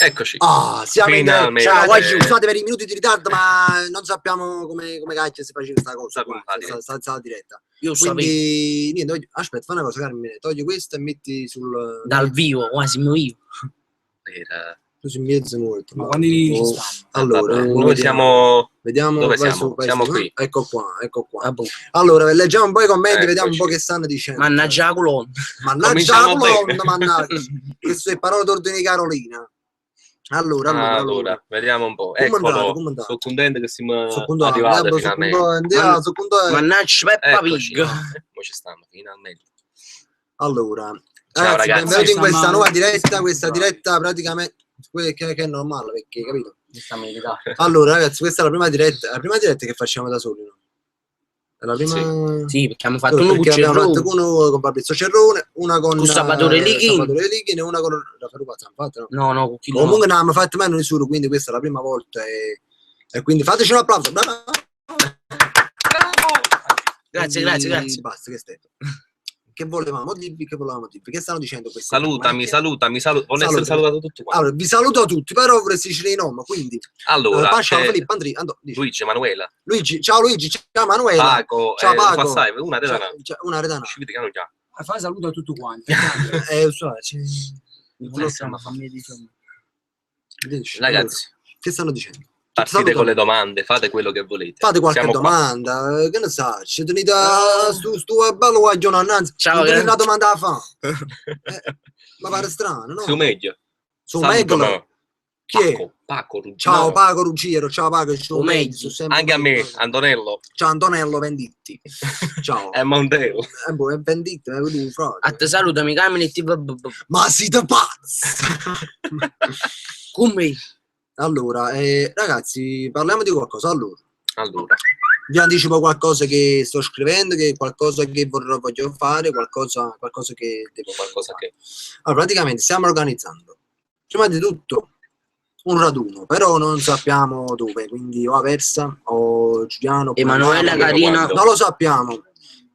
Eccoci. Ah, siamo in Finalmente. Ciao, oggi scusate per i minuti di ritardo, ma non sappiamo come cacchio si faceva questa cosa qua, Sta diretta. sta diretta. Io sapevo Quindi niente, aspetta, fai una cosa, Carmine, togli questo e metti sul dal vivo, quasi mi vivo. Era- Tu sei in mezzo molto. Ma quanti ci Oh. stanno? Allora, Vabbè, mo noi vediamo. siamo Vediamo, Dove vai siamo? su, vai Siamo su. qui. Ecco qua, ecco qua. Vabbè. Allora, leggiamo un po' i commenti, vediamo un po' Eccoci. che stanno dicendo. Mannaggia la colonna. Mannaggia la Cominciamo colonna, bene. mannaggia. Queste sono parole d'ordine di Carolina. Allora, allora, Allora, allora. vediamo un po'. Come andate, Eccolo. come andate? Sono contento che siamo Sono contento, arrivati sono finalmente. contento, ah, sono contento. Mannaggia Peppa Eccoci. Pig. Mo ci stanno finalmente. Allora, Ciao, ragazzi, ragazzi. benvenuti in questa Siamo- nuova diretta, questa Bravi. diretta praticamente che è normale, perché capito? Questa mi ritardo. Allora, ragazzi, questa è la prima diretta che facciamo da soli, no? È la prima. Sì, perché abbiamo fatto Allora, uno con perché abbiamo fatto Cerrone. uno con Fabrizio Cerrone, una con Con Salvatore Lichini. Salvatore Lichini e una con Raffaele Pazza, fatto, no? No, no, con chi no. Comunque non abbiamo fatto mai nessuno, quindi questa è la prima volta e quindi fateci un applauso. Bravo! Grazie, Quindi grazie, grazie. Basta, che stai. Che volevamo dirvi? Che volevamo dirvi? Che stanno dicendo questi? Salutami, Ma- salutami, saluta. Voglio essere Salutami. salutato tutti quanti. Allora, vi saluto a tutti, però vorresti dicere i nomi, quindi Allora, Pascal, c'è Filippo, Andrea, Andò, dici. Luigi, Emanuela, Luigi, ciao Luigi, ciao Manuela. Paco, Ciao, Paco. Passai, una Ciao, della ciao, una redana. Ci vede che non già. Ah, Fai saluto a tutti quanti. So, dici, Ragazzi, allora, che stanno dicendo? partite Saluto. con le domande, fate quello che volete. Fate qualche Siamo qua. domanda, che ne sa, ci tenete stu bello guaglione annanzi, Ciao, non tenete grazie. una domanda da fa. Ma pare strano, no? Su meglio. Su Salutami. meglio. Chi è? Paco, Paco Ruggiero. Ciao Paco Ruggiero, ciao Paco, ci sono O meglio. meglio, sono sempre Anche a me, meglio. Antonello Ciao Antonello Venditti. Ciao. e Mondello. Boh, è Venditti, è un frate. A te salutami, Carmine e ti Ma siete pazzi! Come? Allora, ragazzi, parliamo di qualcosa. Allora, Allora, vi anticipo qualcosa che sto scrivendo, che è qualcosa che voglio fare, qualcosa che devo qualcosa fare. che Allora, praticamente stiamo organizzando, prima di tutto, un raduno, però non sappiamo dove, quindi o Aversa o Giuliano. oppure Emanuela Napoli. Carina. Non lo sappiamo.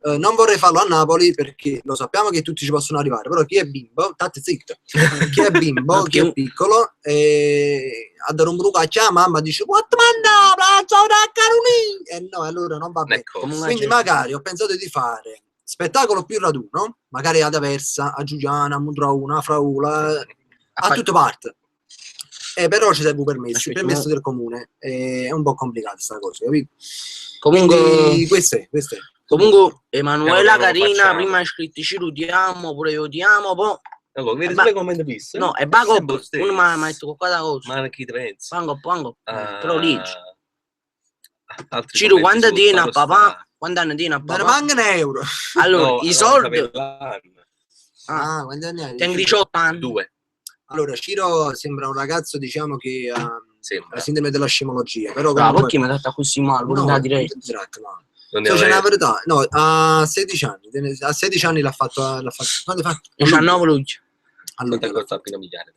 Non vorrei farlo a Napoli perché lo sappiamo che tutti ci possono arrivare, però chi è bimbo, state zitto, chi è bimbo, No, chi è piccolo, a dare un bruco a chiama, mamma dice quanto manda, ciao da Carolina! E no, allora non va bene. Ecco. Comunque Quindi magari ho pensato di fare spettacolo più raduno, magari ad Aversa, a Giuliana, a Mudrauna, a Fraula, a tutte parti. Però ci serve un permesso, il Aspetta, permesso ma- del comune. È un po' complicata sta cosa, capito? Comunque, Quindi questo è, questo è. comunque Emanuela Piano piano Carina facciamo. prima ha scritto ci rudiamo, pure io ti amo, poi Allora, vedi Ma- solo i commenti fissi? no, e Paco Sempre lo stesso. uno mi ha detto qua da cosa. Ma chi te pensi? Pango, pango, Ah, però leggi. altri Ciro, commenti quando su tieni a Paolo papà? sta- Quando anni tieni a Ma papà? rimangono euro. Allora, No, i no, soldi sapete, Ah. Ah, quanti anni hai? tengo 18 anni. Due, Allora, Ciro sembra un ragazzo, diciamo, che ha sembra. la sindrome della scemologia, però No, comunque... perché mi ha dato così male, No, no, la diretta. non ti tratto male. Non Cioè, ne c'è una avevo. verità, no, a 16 anni, a 16 anni l'ha fatto, l'ha fatto, quando hai fatto? 19 luglio. Non ti Allora, accorto appena migliaia.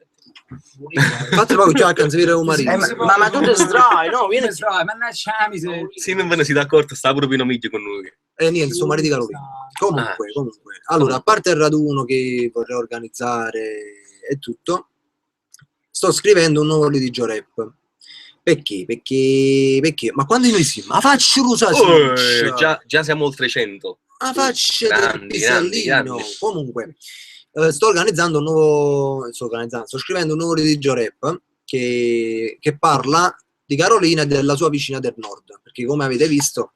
fate poco già che non si vede un marito. Ma tu ti sdrai, no? Vieni Vieni, mannaggia la miseria. Sì, non ve ne siete accorto, sta pure Pino Miglio con noi. E niente, suo marito di Carolina. Comunque, comunque. Allora, a parte il raduno che vorrei organizzare e tutto, sto scrivendo un nuovo litigio rap. Perché? Perché? Perché? Ma quando noi siamo? Ma faccio lo Oh, già siamo oltre 100. La faccia del Grandi, grandi, pisellino. grandi. Comunque, sto organizzando un nuovo. Sto organizzando, sto scrivendo un nuovo litigio rap che parla di Carolina e della sua vicina del nord. Perché, come avete visto,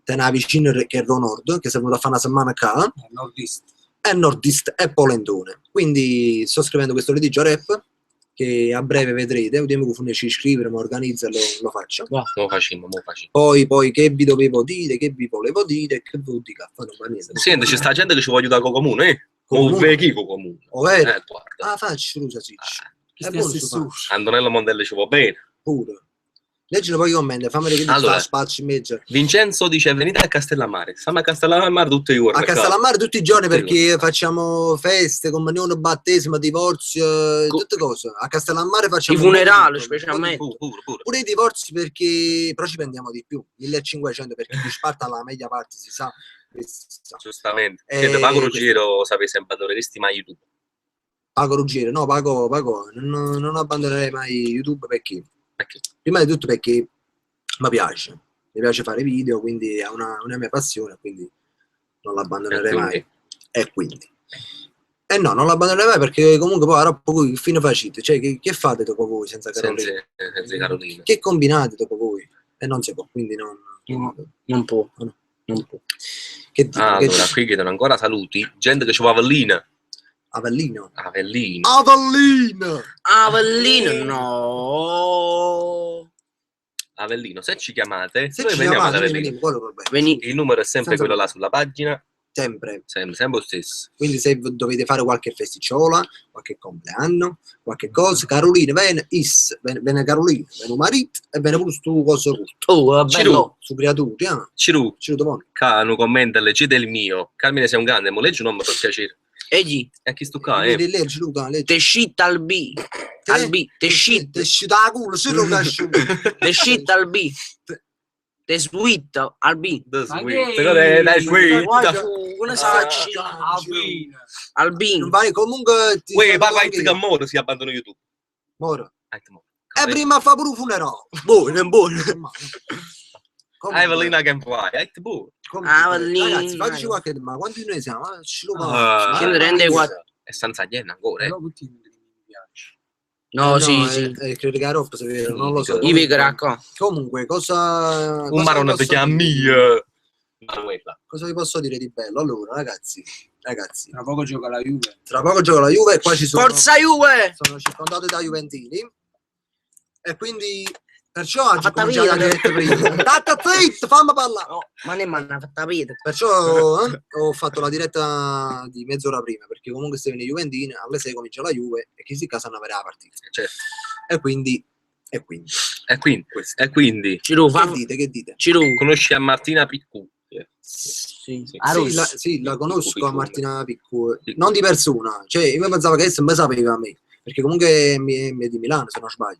te ne vicina che è Ro Nord, che si è venuta a fare una settimana qua, Nordista. è nordista, è polentone. Quindi sto scrivendo questo litigio rap che a breve vedrete. Vediamo che ci scrivere, ma organizza lo faccio. Mo facciamo, mo facciamo. Poi che vi dovevo dire, che vi volevo dire, che vi dica, non fa niente. Senti, c'è sta gente che ci vuole aiutare con comune, eh? Con Comune. vecchio comune. Ovvero, Guarda. ah, faccio l'usa sì. Chi È sta buono stesso? sto Antonello Mondelli ci va bene. Pure. Leggilo poi i commenti, fammi vedere che Allora. sta spazio in mezzo. Vincenzo dice venite a Castellammare. Stiamo a Castellammare tutti i giorni. A Castellammare tutti i giorni Tutti i perché facciamo feste, comunione, battesimo, divorzio, tutte cose. A Castellammare facciamo I funerali, tutto, specialmente. Pure, pure, pure. Pure i divorzi perché però ci prendiamo di più, 1500 perché chi sparta la media parte si sa. Si sa. Giustamente. Senti, Paco Questo. Ruggiero sapete sempre dove resti mai YouTube. Paco Ruggiero, no Paco, Paco, non abbandonerei mai YouTube perché? Perché? Prima di tutto perché mi piace fare video, quindi è una mia passione, quindi non l'abbandonerei E quindi? mai. E quindi? E no, non l'abbandonerei mai perché comunque poi dopo voi che fine facete? Cioè, che fate dopo voi senza Carolina? Senza Carolina. Che combinate dopo voi? E non si può, quindi non... No, non può. No. Non può. Che dite? Ah, Che allora, dite? qui chiedono ancora saluti. Gente che ci va Avellino. Avellino. Avellino. Avellino! Avellino, no. Avellino, se ci chiamate, Se noi ci veniamo ad chiamate, noi Avellino. veniamo, quello è il problema. Veni. Il numero è sempre Senza quello là sulla pagina, Sempre. sempre lo stesso. Quindi se dovete fare qualche festicciola, qualche compleanno, qualche cosa, Carolina, viene, is, viene, viene Carolina, viene marito e viene pure stu coso tutto. Oh, vabbè, Ciru. no. Su creature, ah, Ciru, ci lo qua non commenta, leggete il mio. Carmine sei un grande, mo leggi un nome per piacere. E gli, E chi sto qua, eh? Leggi Luca, leggi. te shit al B. Al B, te shit. Te shit da culo, se Luca Te shit al B. Te sweet al B. The Ma sweet. che- Guarda, dai, sweet. Guarda, come Ah, sacci? Alvin. Albino. Non vai, comunque ti Uè, saluto parla anche che io. moro si abbandona YouTube. Moro. Ah, te moro. E prima fa pure un funerale. Buono, buono. Comunque, Avellina can fly. Ah, te buono. comunque, Avellina. ragazzi, fateci qualche ma quanti noi siamo? Ah, ci lo Ah. faccio. Che rende quattro. È senza niente ancora, eh. Però tutti mi piace. No, sì, sì. Credo che a Roffa, se è vero, non lo so. Io vedo qua. Comunque, cosa. Un cosa marone vi ti posso chiami. dire? Manuela. Cosa vi posso dire di bello? Allora, ragazzi, ragazzi, Tra poco gioca la Juve. tra poco gioca la Juve e qua ci sono. Forza Juve! Sono circondato da Juventini. E quindi. Perciò oggi fatta cominciamo la via. diretta prima. Tata zitto, fammi parlare. No, ma ne mi hanno fatta vedere. Perciò ho fatto la diretta di mezz'ora prima, perché comunque se viene Juventini, alle 6 comincia la Juve e chi si casa andava la partita. Certo. E quindi, e quindi, E quindi, questo. e quindi Ciru, Che fa... dite, che dite? Ciru. conosci a Martina Piccù? Sì. Sì. A Sì, Rosso. la conosco Piccu, a Martina Piccu, Piccu. non di persona, cioè io pensavo che essa mi sapeva a me, perché comunque mi è di Milano, se non sbaglio.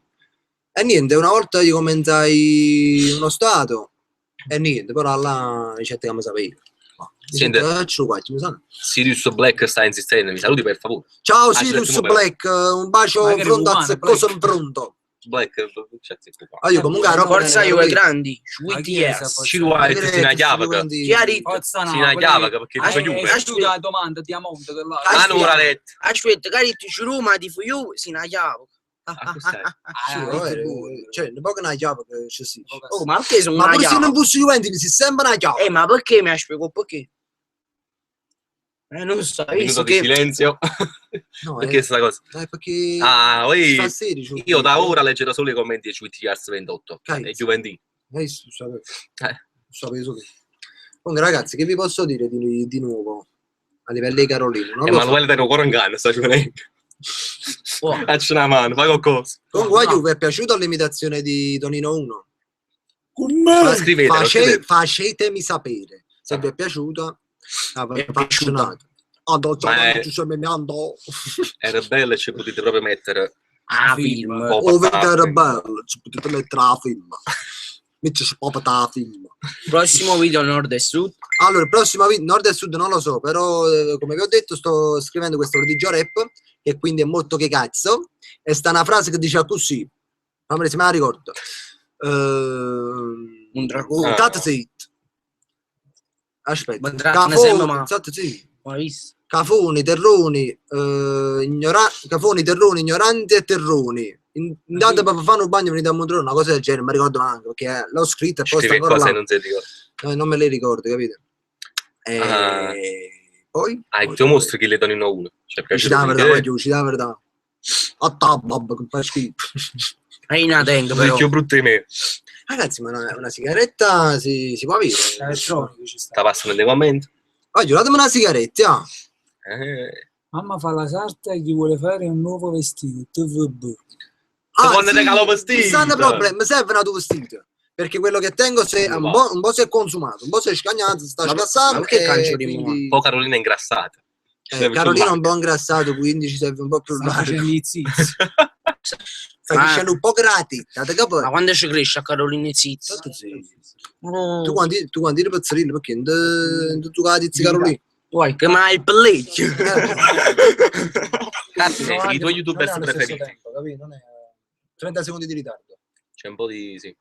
E niente, una volta gli commentai uno stato e niente, però là dicette che mi sapeva. Ma, Senti. dicette, "Ah, ce lo qua, ci mi sanno." Sirius Black sta insistendo, mi saluti per favore. Ciao Ah, Sirius ci mettiamo Black, un bacio Magari pronto a umano, seccoso Black. in pronto. Black, cioè, zitto qua. Ah, io comunque a roba Forza Juve grandi. Ma Sweet chi è yes. sta Ci vuole si una chiavaca. Chi ha detto? Forza Si una chiavaca perché Ah, dice è Juve. asciuta la domanda, Diamond che là. Ah, Ah, non l'ha letto. Aspetta, cari, Ciru, ma di Juve si una chiave. Ah, questa è. Ah, Sì, eh, cioè, un po' che una chiave che ci si. Oh, ma perché sono Ma una pure se chiave? non fossi Juventini, si sembra una chiave. Ma perché mi ha spiegato perché? Non so, hai Minuto visto di che... silenzio. No, Perché sta cosa? perché Ah, oi, fa 16, io da ora leggerò solo i commenti di Sweet 28 Cazzo. e Juventini. Sapevo. Eh. Sapevo che. Comunque, ragazzi, che vi posso dire di nuovo a livello di Carolina? Non lo so. Emanuele tengo ancora in canna, sta giocando. Oh. Faccio una mano, fai qualcosa. Comunque, a No. Juve è piaciuta l'imitazione di Tonino 1? Ma scrivetelo, scrivetelo. Facetemi sapere se vi è piaciuta. Ah, È appassionato. Ah, no, ciao, Ma è- ci stiamo meando. Era bello e ci potete proprio mettere Ah, Film. film. po' Oh, patate. era bello, ci potete mettere la film. Metterci proprio la film. Prossimo video nord e sud. Allora, il prossimo video, nord e sud non lo so, però come vi ho detto sto scrivendo questo prodigio rap, che quindi è molto che cazzo, e sta una frase che dice così, fammi se me la ricordo. Un dragone. State zitto. Aspetta. Ma dragone sembra, ma- State zitto. Ma hai visto? Cafoni, terroni, cafoni, terroni, ignoranti e terroni. Intanto per fare un bagno venite a Montreux, una cosa del genere, mi ricordo anche perché l'ho scritta e poi sta Scrive ancora cose là. e non si ricorda. Non me le ricordo, capito? E Ah. poi? Ah, Poi- ti mostri che le Tonino 1. Cioè, Ci dà la verità, voglio, ci dà la verità. A tabab, che fa schifo. È in tengo però. Più brutto di me. Ragazzi, ma una sigaretta si può avere? Elettronico ci sta. Sta passando nei commenti. Voglio, datemi una sigaretta. ah. Mamma fa la sarta e gli vuole fare un nuovo vestito. TVB. Ah, Quando regalo vestito. Ci stanno problemi, mi serve una tua vestito. Perché quello che tengo se Non un va. po', un po' si è consumato, un po' si è scagnato, si sta Ma- scassando. ma perché e cancio di quindi- Poi Carolina è ingrassata. Ci serve più Carolina è un larga. po' ingrassato, quindi ci serve un po' più Sta largo. facendo i zizi. Sta Ah. crescendo un po' gratis, date capo. Ma quando ci cresce a Carolina Zizzi? Tanto sì. Oh. Tu quando eri pezzolino, perché non tu la tizia Carolina? Guai, che mai il pellecchio. Carmine, No, i tuoi non è youtubers allo stesso preferiti? tempo, capito? Non è 30 secondi di ritardo. C'è un po' di... sì.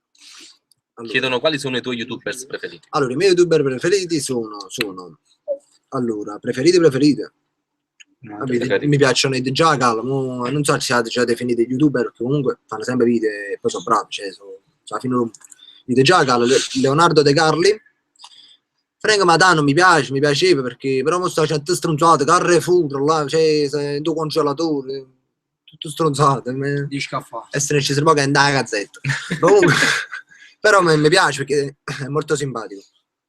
Allora, Chiedono quali sono i tuoi youtubers preferiti. allora, i miei youtuber preferiti sono allora, preferiti preferiti. No, Vabbè, preferiti. mi piacciono i The Jackal, mo non so se siate già definiti youtuber, perché comunque fanno sempre video e poi sono bravi, cioè sono alla fine del mondo. I The Jackal, Leonardo De Carli, Frank Matano mi piace, mi piaceva perché però mo sta facendo stronzate, Carrefour, là, cioè, sei due congelatori, tutto stronzate. Di scaffale. Essere ci serve che è andare alla gazzetta. Comunque, però mi piace perché è molto simpatico.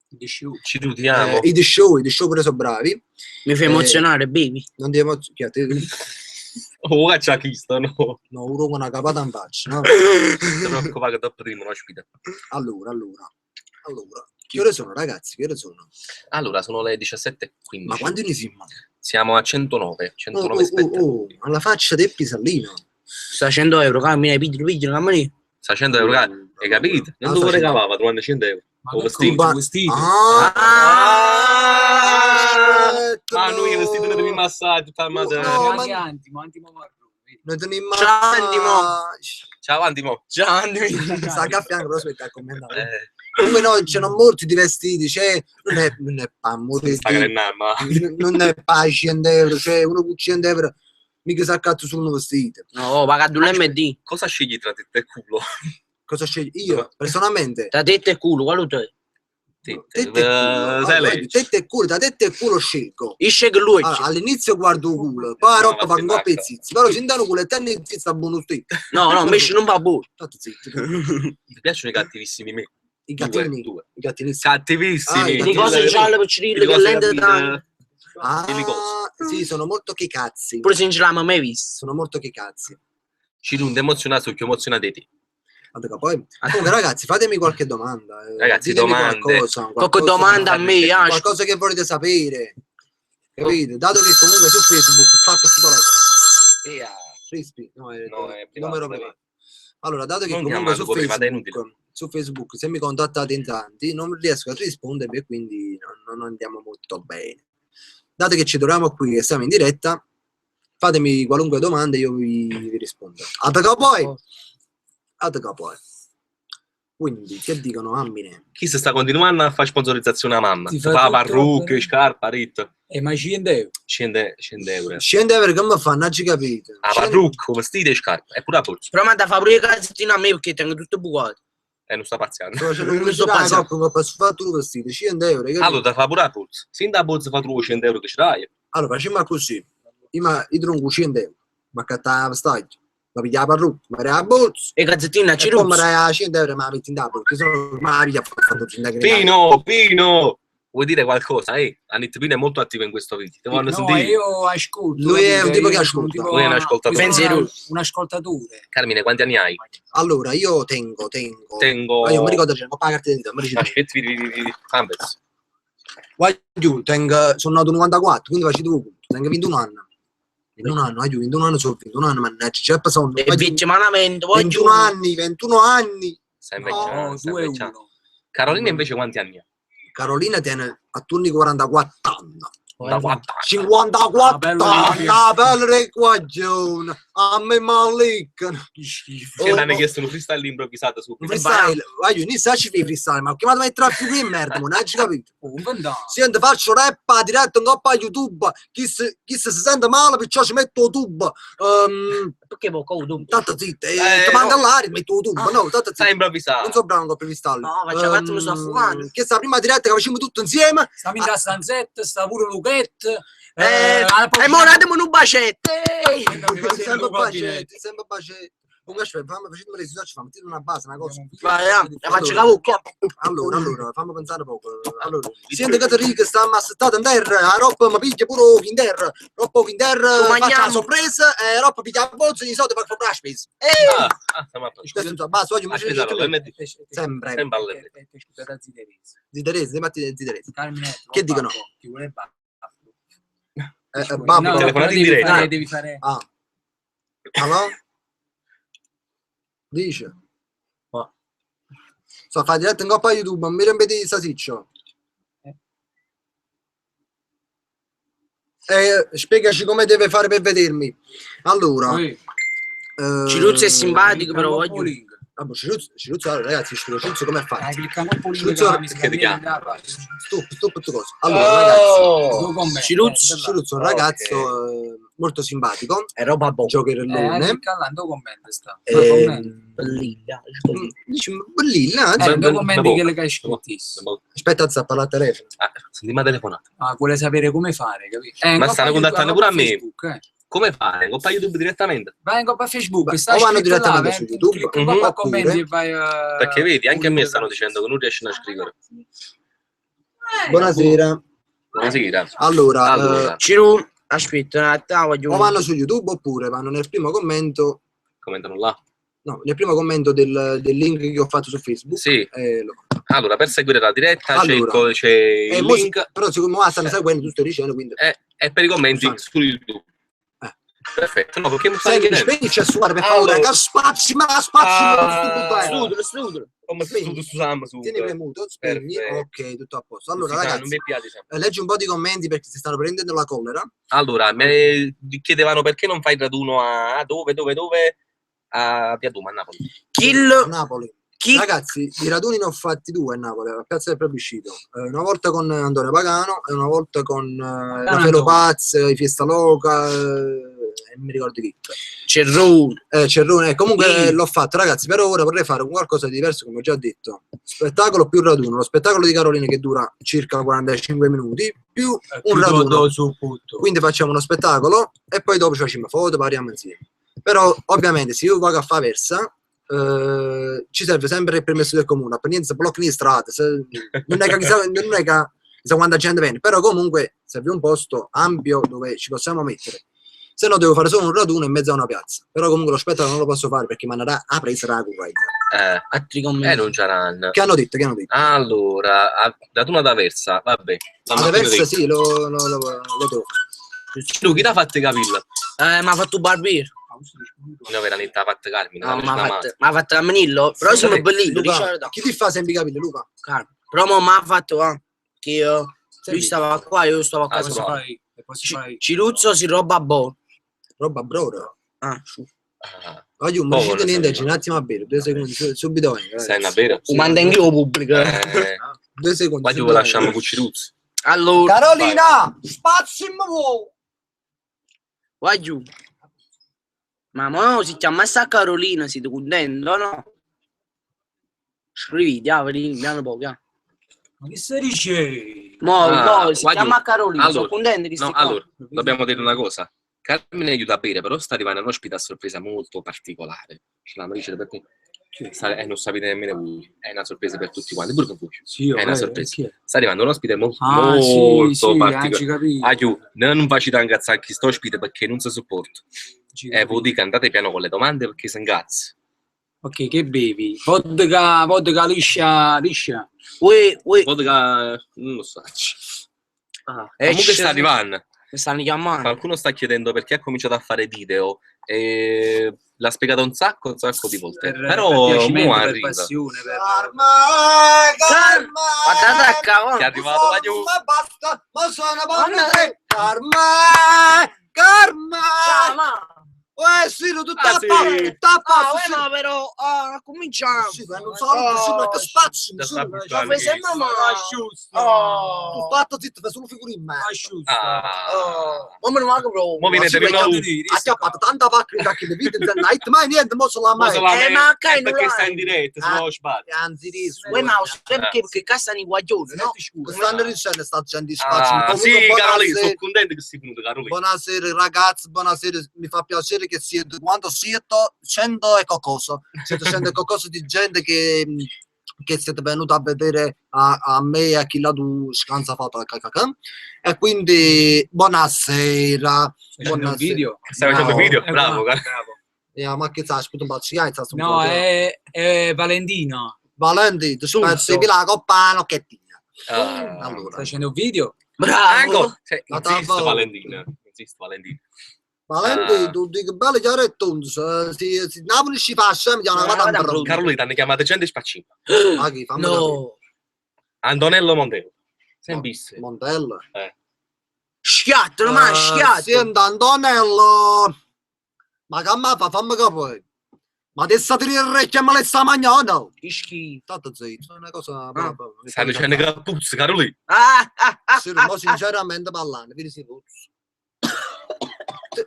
Di sciù. Ci salutiamo. I The Show pure sono bravi. Mi fai emozionare, baby. Non ti emozio- chi è? Te- Oh, caccia chi sto, no? No, uno con una capata in faccia, no? Ti preoccupare che dopo prima, no, ospite. Allora, allora, allora. Che ore sono, ragazzi? Che ore sono? Allora, sono le 17:15. Ma quanti ne siamo? Siamo a 109, Oh, 109 oh, oh, spettatori. oh, alla faccia del pisallino. Sta 100 euro, cammina, piglio, piglio, cammina. Sta 100 euro, hai capito? Non Ah, te sta lo 100. regalava, trovando 100 euro. Ma Oh, che vestito. cosa, vestito? Ah, Ah, ma noi i vestiti ne dobbiamo massaggio, tutta la No, madre. no, Anche ma- Antimo, Antimo Marrone. vedi. Noi teniamo Ciao, Antimo. Ciao, Antimo. Ciao, Antimo. Sta a fianco, però aspetta a commentare. Eh, Comunque no, c'erano molti di vestiti, cioè, non è pa' molti sta crenando, ma... non è pa' 100 euro, cioè uno con 100 euro mica si accatta su un vestito. No, paga l'MD. Cosa scegli tra tette e culo? Cosa scegli? Io, personalmente, Tra tette e culo, quale te? Tette, tette e culo, eh, sai allora, lei? tette e culo, da tette e culo scelgo. Io scelgo lui. Allora, all'inizio guardo il culo, poi la No, roba ma fa un po' sei zitti, però se intanto culo e te ne zitto buono zitto. No, no, invece non va buono. Tanto zitto. Ti piacciono i cattivissimi me? I Due, gattini, due. i gattinissimi. Cattivissimi. Ah, i Di cose gialle per Cirillo Le che cose lente capite. tanto. Ah, Delle cose. sì, sono molto che cazzi. Pure se non ce l'hanno mai visto. Sono molto che cazzi. Ci non emozionato, più emozionati te. Allora, poi, comunque, ragazzi, fatemi qualche domanda. Ragazzi, Ditemi domande. Qualcosa, Qualche qualcosa- domanda a me, ah, Qualcosa che volete sapere. Capite? Dato che comunque su Facebook spacco su telefono. Crispi, no, è, No, è privato, numero privato. Allora, dato che Non comunque su chiamarlo privato, è Facebook, su Facebook, se mi contattate in tanti, non riesco a rispondervi e quindi non andiamo molto bene. Dato che ci troviamo qui e siamo in diretta, fatemi qualunque domanda e io vi rispondo. A poi! A poi! Quindi, che dicono Amine? Chi si sta continuando a fare sponsorizzazione a mamma? Ti Fa fa tutto parrucche, per- scarpa, rit. E ma 100 euro. 100 euro. Scende perché mi fanno, non ci capite. La parrucca, vestiti e scarpa. E pure la borsa. Però mi da fare pure i calzettini a me perché tengo tutto bucato. E non sta pazziando. Sto facendo Non sto pubblicità, pazziando. coppa, coppa, fatto tu vestito, 100 euro. hai capito? Allora, fa pure la borsa. Sin da borsa fa tu 100 euro che ce l'hai. Allora, facciamo così. Io, io tronco 100 euro, mi accatta la vestaglia, mi piglia la parrucca, mi dai la borsa, E i calzettini a e poi mi Ciruzzo. dai la 100 euro e me la metti in tavola, perché sennò me la piglia fatto 100 euro. Pino, Pino! Vuoi dire qualcosa? Anit Pino è molto attivo in questo video. Ti voglio No, sentire. io ascolto. Lui è capito? un tipo Io che sono un ascolta. tipo- Lui è un ascoltatore. io sono Pensi un ascoltatore. Carmine, quanti anni hai? Allora, io tengo. Tengo... Ah, io mi ricordo, c'è la carta d'identità, mi ricordo. Aspetta, vi, Ambez. Guagliù, tengo, sono nato nel 94, quindi faccio due punti. Tengo 21 anni. 21 anni, aiuto, 21 anni sono 21 anni, mannaggia, c'è passato. E vince malamente, voglio. 21 anni, 21 anni. Stai No, invecchiando, stai 2 invecchiando. 1. Carolina invece quanti anni ha? Carolina tiene a turni 44 anni. Da quattro anni. 54 Ah, bello anni, lì. ah, bello requagione, a me malicano. Che schifo. Che Oh, mi hanno oh. chiesto un freestyle improvvisato Un subito. freestyle, voglio, inizia a fare freestyle, ma chiamato a traffico di merda, non hai capito? Oh, un vent'anno. Senti, faccio rap a diretta in coppa a YouTube, chi se si sente male perciò ci metto il tubo. Perché poco tu? Tanto zitto, Eh, ti mando no. all'aria, metto il tubo, no, tanto Stai zitto. improvvisando. Non so bravo con freestyle. No, faccio cazzo, mi sto affogando. Che sta prima diretta che facciamo tutto insieme. Stiamo in da stanzetta, sta pure Luchetto. E mo datemi un bacetto. ehi. Sempre bacetto, sempre bacetto. Comunque, aspetta, fammi, facciamo le risultati, fammi mettere una base, una cosa. Vai, la faccio la bocca. Allora, fammi pensare poco. Allora, senti che ti sta ammassettata in terra, la roba mi piglia pure in terra, roba in terra, Lo faccia la mangiamo. sorpresa, e roba piglia la borsa di soldi per comprare la spesa. Ah, ah, stiamo a posto. Questo insomma, basta, voglio Aspetta, allora, metti- Sempre. Sempre alle- Scusa, zia Teresa. Zi Teresa, zi Matti, zi Teresa. Carmine, Che dicono? Ti vuole il baffo. Babbo. No, Telefonate però in devi diretta. devi fare. Ah. Allora? Dice. Ma. Sto a fare diretta in coppa YouTube, non mi riempite di sasiccio. Spiegaci come deve fare per vedermi. Allora, Uè, Ciruzzo è simpatico, clicca però un po' voglio. link. Vabbè, Ciruzzo, Ciruzzo, allora, ragazzi, Ciruzzo come è Dai, fatto? clicca un po' link Ciruzzo, che mi che ti scrive chiama? la pagina. Stop, stop, tutto cosa. Allora, ragazzi, Oh! Due commenti, Ciruzzo, eh, Ciruzzo è un Ok. ragazzo molto simpatico, È roba buona. giocherellone. clicca là, due commenti sta. Due commenti. Bellina. Dici, bellina, anzi, Due commenti boh. che le hai scritti. aspetta, zappa al telefono. Ah, sentiamo la telefonata. Ah, vuole sapere come fare, capito? Ma in stanno coppa YouTube, contattando pure a me. Facebook, eh. Come fare? Coppa YouTube direttamente? Vai in coppa Facebook, Beh, sta o vanno scritto là, direttamente vai, su YouTube, clicca in coppa oppure- commenti e vai Perché vedi, anche a me pure- stanno dicendo che non riescono a scrivere. Buonasera. Buonasera. Allora, Allora, Ciru, aspetta un attimo, voglio. o vanno su YouTube oppure vanno nel primo commento, commentano là. no, nel primo commento del link che ho fatto su Facebook. Sì. Lo- Allora, per seguire la diretta c'è il, Allora. c'è il mo- link però secondo me stanno seguendo, tu stai dicendo, quindi... e per i commenti Fanno. su YouTube. Perfetto, no, perché mi stai Senti, chiedendo? spegni il cellulare per favore, Allora. che spazi, ma spazi, Ah. Strudel, strudel. Come Spegni. su Samsung. Tieni premuto, spegni, Perfetto. ok, tutto a posto. Allora, Si sa, ragazzi, non mi piace sempre. leggi un po' di commenti perché si stanno prendendo la collera. Allora, mi chiedevano perché non fai il raduno a dove, dove, dove? A Via Duma, a Napoli. Kill, A Napoli. kill. Ragazzi, di raduni ne ho fatti due a Napoli, a Piazza del Plebiscito. Una volta con Antonio Pagano e una volta con Raffaello Antonio. Paz, i Fiesta Loca, non mi ricordo chi. Cerrone. Cerrone, comunque Sì. l'ho fatto, ragazzi. Per ora vorrei fare un qualcosa di diverso, come ho già detto. Spettacolo più raduno, lo spettacolo di Carolina che dura circa 45 minuti, più un raduno. Quindi facciamo uno spettacolo e poi dopo ci facciamo foto, parliamo insieme. Però ovviamente se io vado a fare versa, ci serve sempre il permesso del comune, per niente se bloccano le strade, non è che chissà, non è che chissà quanta gente viene, però comunque serve un posto ampio dove ci possiamo mettere. Se no devo fare solo un raduno in mezzo a una piazza. Però comunque lo spettacolo non lo posso fare perché mi andrà a presa la corrente. Altri commenti. Non c'erano. Che hanno detto? Che hanno detto? Allora, raduno ad Aversa, vabbè. Ad Aversa sì, lo devo. Tu chi t'ha fatto i capelli? Mi ha fatto un barbiere. No, veramente, ha fatto Carmine. No, l'ha mi ha chiamato. fatto, m'ha fatto Carminillo, però Sì, sono sì. bellino, Luca, Ricciardo. chi ti fa sempre i capelli, Luca? Carm. Però mo mi ha fatto che io, lui Senti, stava qua, io stavo qua. Ah, Posso sì. fare le posso fare io. Ciruzzo si roba boh. Roba broda. Ah, su. Ah, Voglio un Oh, po' non niente, so. un attimo a bere, 2 secondi, subito vengo. Stai a ragazzi. bere? Lo manda in giro pubblico. 2 secondi. Qua ti subito lasciamo vengo. con Ciruzzo. Allora, Carolina, spazio in muovo. vai giù. Ma mo si chiama sta Carolina, siete contenti o no? Scriviti, ah, vedi, piano poco. ah. Ma che stai dicendo? Mo, Ah, mo, si vai giù. chiama Carolina, Allora, sono contento di No, sti qua. allora, dobbiamo dire una cosa. Carmine aiuta a bere, però sta arrivando un ospite a sorpresa molto particolare. Ce l'hanno dice perché non sapete nemmeno voi. È una sorpresa per tutti quanti, pure per voi. Sì, È una sorpresa. Sta arrivando un ospite Ah, sì, molto sì, particolare. ci capito. Aiù, non facite incazzare chi sto ospite perché non si sopporta. Ci Voi capito. dico andate piano con le domande perché si incazza. Ok, che bevi? Vodka, vodka liscia, liscia. Uè, uè, Vodka, non lo so. Ah, Comunque sta arrivando. Mi stanno chiamando. Qualcuno sta chiedendo perché ha cominciato a fare video e l'ha spiegato un sacco di volte. Però Per piacimento, mo per arriva. passione, per... Karma, karma. Guardate a cavolo. Che è arrivato la giù. Ma basta, ma sono Guarda. buono tre. Karma, karma. Ciao, ma. Sì, tutto Ah, a sì. posto, tutto a Ah, posto. uè, ma però, ah, cominciamo. Sì, ma non so, sì, ma che spazio, Da sì, sta ma- buttando. Ma sembra ma... Tu Oh. fatto zitto, fai solo figure in mezzo. Ah. Oh. Ma me ne manco proprio. Mo viene Ma sì, terminato. Ha chiappato tanta vacca in cacchio di vita, night, mai niente, mo se la Mo mai. se la Ma che è perché non sta in diretta, se Ah. no sbaglio. Anzi, rischio. Uè, ma perché perché cassa i guaglioni, no? Stanno dicendo sta gente di spazio. Ah, Comunque, sì, Carolina, buonasera, sono contento che sei venuto, Carolina. buonasera ragazzi, buonasera, mi fa piacere che siete, quando siete 100 e qualcosa, siete 100 e qualcosa di gente che siete venuti a vedere a me e a chi là tu scansa fatto e quindi buonasera. Stai facendo un Buonasera. video? Stai facendo No. video? Bravo, guarda, cara. bravo. Ma che sai, sputo un bacio, No, è Valentino. Valenti, ti Tutto. spezzi la coppa nochettina. Ah. Allora, Stai facendo un video? Bravo. Ecco, cioè, Ma insiste t'avo- Valentina, insiste Valentina. Valenti, Ah. tu dico bello chiaro e tondo, se Napoli ci fa, mi chiama una Eh, vada vada brutta. Carolina, ti hanno chiamato gente spaccina. Ma chi, fammi capire. No. Antonello Mondello. Sembisse. Montella. Schiattano, ma schiattano. Senta Antonello, ma che ma fa? Fammi capire. Ma adesso ti orecchie me le sta mangiando? Che schifo. Tanto zitto, è una cosa... Ah. Stai dicendo che puzza, Carolì. Ah, ah, ah, Sì, ah, ma sinceramente parlando, vedi si puzza.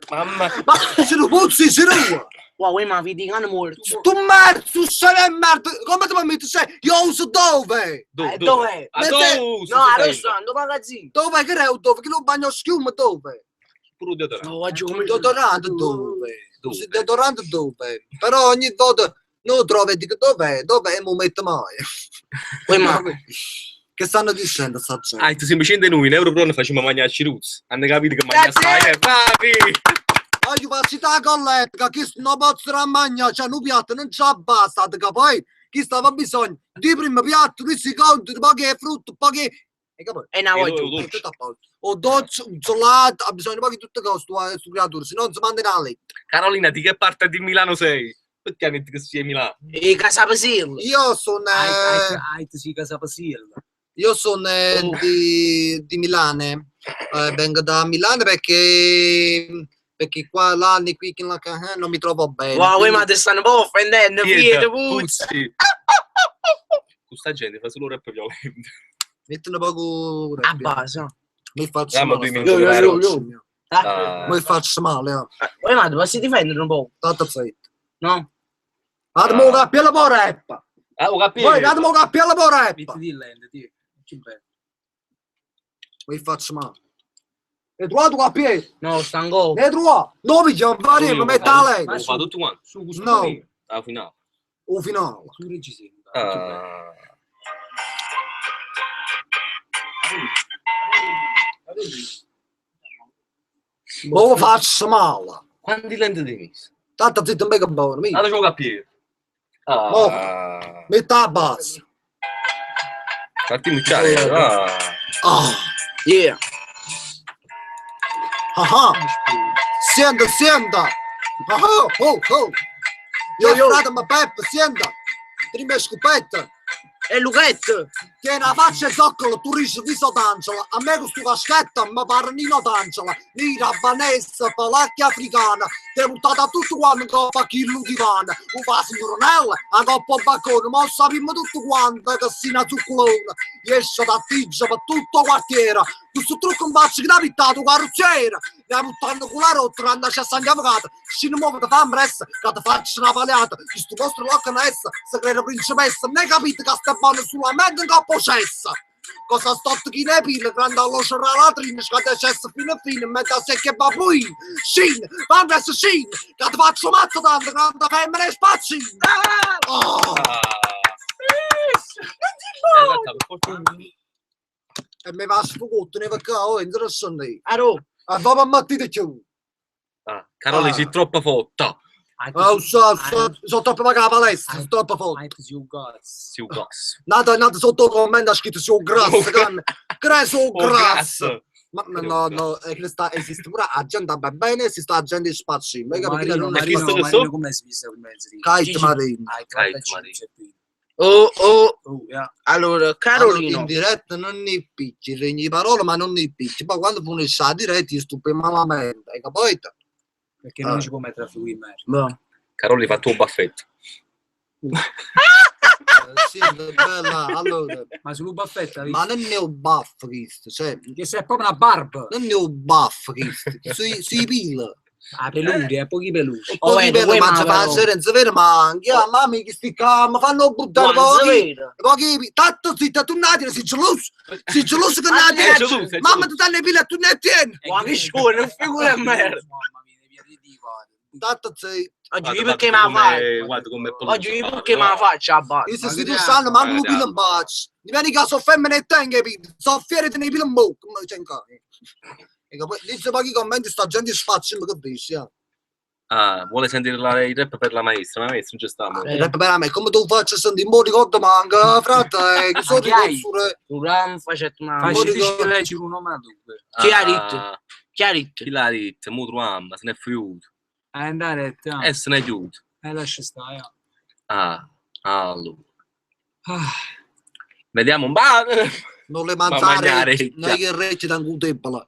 Mamma. Ma se lo puzzi, se lo... Wow, ma vedi che hanno morto. Tu merda, tu sei merda, come ti permetti? Sei, io uso dove? Dove? Dov'è? A Mette- dove? No, adesso ando magazzino. Dove che è? Dove? Che lo bagno schiuma dove? Pure il deodorante. No, oggi come Deodorante dove? Dove? Il deodorante dove? Però ogni volta non lo trovo e dico dov'è? Dov'è? E mi metto mai. Uè, ma Che stanno dicendo sta gente? Ah, tu semplicemente noi in Europron facciamo mangiare Ciruzzi. Hanno capito che mangia Grazie. stai, bravi! Ah, io faccio la colletta, che chi non posso mangiare, cioè un piatto non c'è basta, che poi chi stava bisogno di primo piatto, di secondo, di poche frutta, poche... Hai capito? è una E voglio. lo- È tutto a posto. O dolce, un gelato, ha bisogno di poche tutte cose, tu, su creatura, se no non si manda in letto. Carolina, di che parte di Milano sei? Perché hanno detto che sia Milano? E casa Pasillo. Io sono... Hai si casa Pasillo. Io sono Oh. di Milano, vengo da Milano perché qua là, qui, qui, là, non mi trovo bene. Wow, uè, quindi- ma ti stanno un po' offendendo, Pietro, Pietro, puzza. puzzi. Questa gente fa solo rap violento. Mettono poco... A base. Mi faccio Dammi male. due sta- minuti, Io, io, io. Ah. Mi faccio male, eh. Uè, ma ti posso difendere un po'? Tanto zitto. No? Datemi un cappello per rap. Ah, ho capito. Voi datemi un cappello per rap. Metti di lente, ti. Che bello. Mi faccio male. E trovato cappello? No, sta ancora. Ne trovato? No, mi chiamo Vario, mi metto a letto. Lo fa tutto quanto. Su, su, No. su, Alla finale. O finale. su regisino. Che bello. Ah. Ma faccio male. Quanti lenti ti messo? Tanto zitto, non mi buono. mi. Allora ci ho capito. Ah. Metta la base. Fatti mucciare. Ah. Ah. Yeah. Ah ah. Senta, senta. Ah ah, oh, oh. Io Yo, yo. frate, ma Peppe, senta. Prima scopetta. E Luchetto. Tiene la faccia e zoccolo, tu riesci viso d'Angela. A me questo caschetto mi pare Nino D'Angela. Nira, Vanessa, Palacchia africana. Ti è buttata tutto quanto in coppa chilo di pane. Un fa signorinella, a coppa baccone. Ma lo sappiamo tutto quanto che si una zuccolona. Esce da tiggia per tutto il quartiere. Questo trucco in faccia che l'ha pittato carrozziere. Ne buttando con la rotta, quando c'è San Avvocato. Si non muove, ti fa impressa, che ti faccio una paliata. Questo vostro locco non è, se crede principessa. Ne capite che sta buono solamente in coppa cessa. Cosa sto chi ne pila, quando allo c'era la latrina, scade cessa fino a fine, mezza secchia e babuino. Scin, va presso scin, che ti faccio mazzo tanto, quando femmine e spaccini. Oh, Ah. Esatto, per fortuna. e mi va sfugotto, ne perché oh, interessante. Arò. E va a mattino più. Ah, Carolina, Ah. sei troppo fotta. Ah, so, so, sono troppo vaga la palestra, sono troppo forte. Hai su gas. Sì, un gas. Nato, nato sotto il commento ha scritto su grasso, che sono Oh, grasso. gas. Ma ma no, no, è che sta, esiste pure la gente va bene, esiste la gente spacci. Ma capito che Marino, non è Marino, Visto che Marino, so? come si visse come si dice? Kite Gigi. Marino. Hai Kite Marino. Oh, oh. Oh, yeah. Allora, Allora, Carolino. in diretta non ne picchi, regni parole, ma non ne picchi. Poi quando finisce la diretta, io stupido malamente, hai capito? Perché non Ah. ci può mettere a figura in merda. Boh. Carolina, fa il tuo baffetto. Sì, bella, allora. Ma sul baffetto, Ma non è un baffo questo, cioè, che se è proprio una barba. non è un baffo questo, sui, sui pila. Ah, peluri, pochi peluri. Oh, Poi eh, oh, ma ma fa però. sera, non si vede, ma anche ah, mamma che sti qua, mi fanno buttare Guarda, pochi, vero. pochi, tanto zitta, tu nati, sei geloso, sei geloso che nati, È geloso, è mamma tu danno le pile, tu ne tieni. Ma che scuola, figura di merda. Mamma mia, ne viene di guarda. Tanto zitto. Oggi io perché me la faccio? Guarda come è peluso. Oggi io perché me la faccio a base? Io se Ma si che tu sanno, manco un Eh, pilo in bacio. Mi vieni che sono femmine e tengo i pili, sono fieri di nei pili in bocca, ma c'è in cane. E che poi, dice pochi commenti, sta gente spaccia, ma che dici, eh? Ah, vuole sentire il rap per la maestra, ma maestra non ci stiamo. Eh. Il rap per me, come tu faccio a sentire, mo ricordo manca, frate, che sono Ma chi hai? ricordo Uram facetto una... Facci ricordo- dici leggere un nome a due. Chi ha detto? Chi ha detto? Chi l'ha detto? Mo troviamo, se ne è fiuto. Andare, ah. E se ne è chiuso. Lascia stare. ah. Ah, allora. Ah, Vediamo un bar. Non le Ma mangiare, mangiare, non che recita un teppola.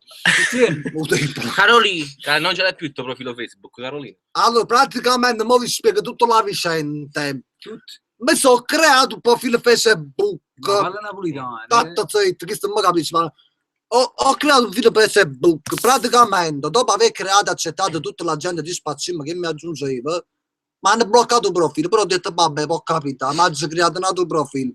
Tieni. Un teppola. Carolina, Non ce l'hai più il tuo profilo Facebook, Carolina. Allora, praticamente, mo vi spiego tutta la vicenda. Mi sono creato un profilo Facebook. Ma parla napolitano. eh. Tanto zitto, questo non mi capisce, ma ho creato un profilo Facebook. Praticamente, dopo aver creato e accettato tutta la gente di Spazzima che mi aggiungeva, mi hanno bloccato il profilo, però ho detto vabbè, ho capito, mi hanno creato un altro profilo.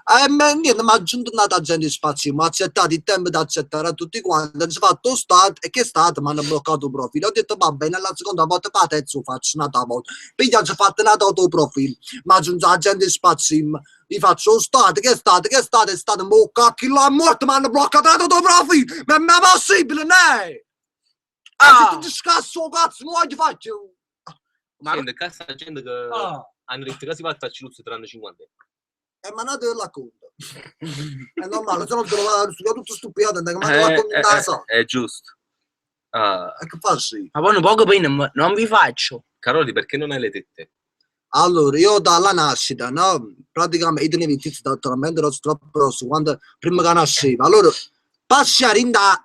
E niente, mi ha aggiunto un'altra gente di Spazzima, ho accettato il tempo di accettare a tutti quanti, ho fatto stato, e che è stato? Mi hanno bloccato il profilo. Ho detto va bene, la seconda volta la terza faccio un'altra volta. Poi ho fatto un altro profilo, mi ha aggiunto la gente di Spazzima. Gli faccio stato, che è stato, che è stato, è stato, mo cacchio l'ha morto, mi hanno bloccato il profilo, ma non è possibile, ne! Ah! Ah. Se ti scasso, cazzo, non ti faccio! Ma- Senti, qua sta gente che Ah, hanno detto che si fa a Ciluzzo tranne 50 euro. E manate la conta. È normale, se no te lo vado a tutto stupido, ma la conta in casa. È giusto. Ah, E che faccio? ma poi un poco pena, ma non vi faccio. Caroli, perché non hai le tette? Allora, io dalla nascita, no? Praticamente io tenevo il tizio talmente rosso, troppo rosso, quando prima che nasceva. Allora, passare in da...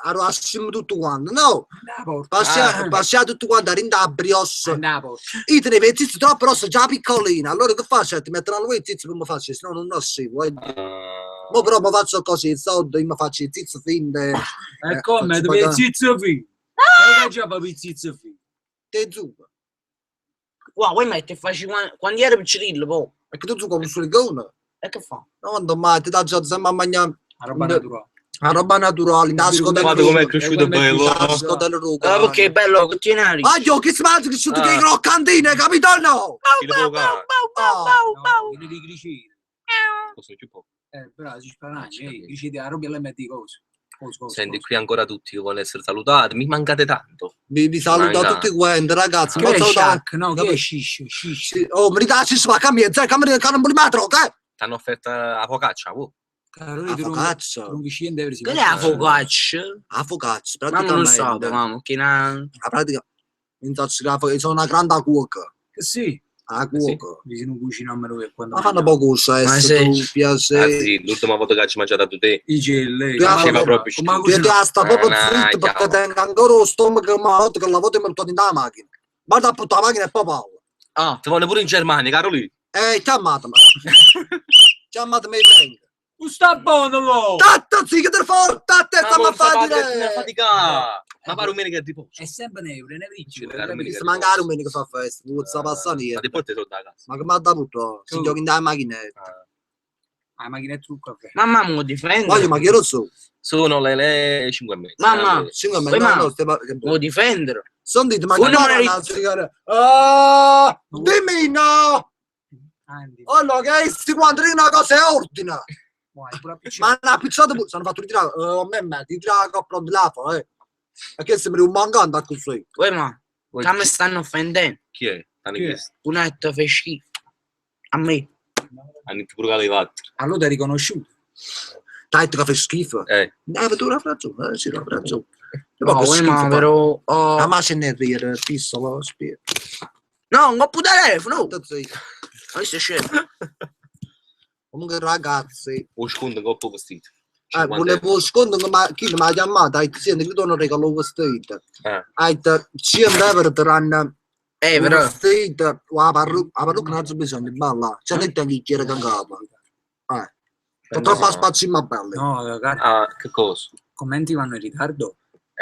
Arrivassimo tutto quanto, no? la porta. Passare Ah. passare tutto quanto, rinda a brioche. La porta. Io tenevo il tizio troppo rosso, già piccolino. Allora che faccio? Ti metteranno lui il tizio per mi faccio, se no non nascevo. Eh. Ah, Mo però mi faccio così, il soldo, io mi faccio il tizio fin de... E come? faccio Dove il pagare. zizzo fi? E che già fa il zizzo fi? Te zucca. Guarda, vuoi mettere facci quando ero piccolino, poi. Perché tu zucca un suricone. E che fa? No, non mai, ti dà già sempre a mangiare La roba Mm. naturale. la roba naturale, in tasca del Guarda com'è ruga. cresciuto E come è bello. In tasca del ruga. Ah, perché è bello, continuare. Ah, io che si mangia che sono Ah. che croccantine, capito o no? Chi le può fare? No, viene di gricina. Costano più poco. Bravo, si sparagna, Ci capisco. gricina, la roba e la metti cose. Cose, cose, Senti, cose. qui ancora tutti che vogliono essere salutati. Mi mancate tanto. Vi saluto a Manca. tutti quanti, ragazzi. Che Ma è saluto- sciacca, no, che è sciscio, sciscio. Sì, Oh, mi ridacci su camia, zai, camia, che non voglio mai droga, eh. Ti hanno offerto la focaccia, oh. Carolina, La tu non- focaccia. tu non vicino euro si Che è fa. la focaccia? La focaccia, Mamma non so, praticamente. mamma, che una... La pratica, non so se la focaccia, sono una grande cuoca. Sì, La Sì. cuoca. vicino a cucinare noi quando Ma fanno mangiamo. poco sesso, Ma sì. tu Ah, piace. sì, l'ultima volta che ci mangiato tu te. I gel, Tu Faceva proprio come Io cucina? ti sta proprio Ah, zitto perché chiaro. tengo ancora lo stomaco malato che la volta mi ho in la macchina. Guarda appunto la macchina e poi parlo. Ah, Ti voglio pure in Germania, Caroli. Chiamatemi. Chiamatemi prendo. Non sta buono, lo! Tatta zitto, te forte, tatta, stiamo a fare dire. fatica. Ma pare domenica di posto. È sempre neuro, ne ricci. Sì, la domenica. Se manca la domenica fa festa, non sa passare Ma niente. ti porti solo da casa. Ma che mi ha dato? Si Oh. gioca in da macchinetta. La macchina è trucca. mamma mi difende. Voglio, ma che lo so? Sono le 5:30. Mamma. Cinque e Poi, mezza, ma- no, no, stiamo- che- Vuoi difendere? Sentite, ma Uno che non una sigara? Ah, dimmi no! Andy, Allora, che si quando dico una cosa è ordine. vai, pure appiccicato. Ma hanno appicciato pure, sono fatto ritirare, a me mi ritirare la coppa di là, eh. Perché sembra un mancante a così. Uè, ma, Vuoi- che mi stanno offendendo? Chi è? T'hanno Chi è? chiesto. Un atto fa schifo. A me. Hanno detto pure che l'hai fatto. Allora ti hai riconosciuto. Dai, che fa schifo. Ma tu hai ragione, sì, hai ragione. No, uè, ma però... oh. La macchina è ridere, fisso, lo spiro. No, un coppo telefono! Zitto, zitto. Questo è scemo. Comunque, ragazzi, O sconto un coppo vestito. 50 volevo scontare, ma chi mi ha chiamato? Hai senti, che tu non regalo vestito. Eh. Hai 100 euro ti danno Però... vestito, la parrucca non c'è bisogno, balla. C'è niente che gira con capo. No. Troppo spazio ma bello. No, cara, Ah, che cosa? commenti vanno in ritardo.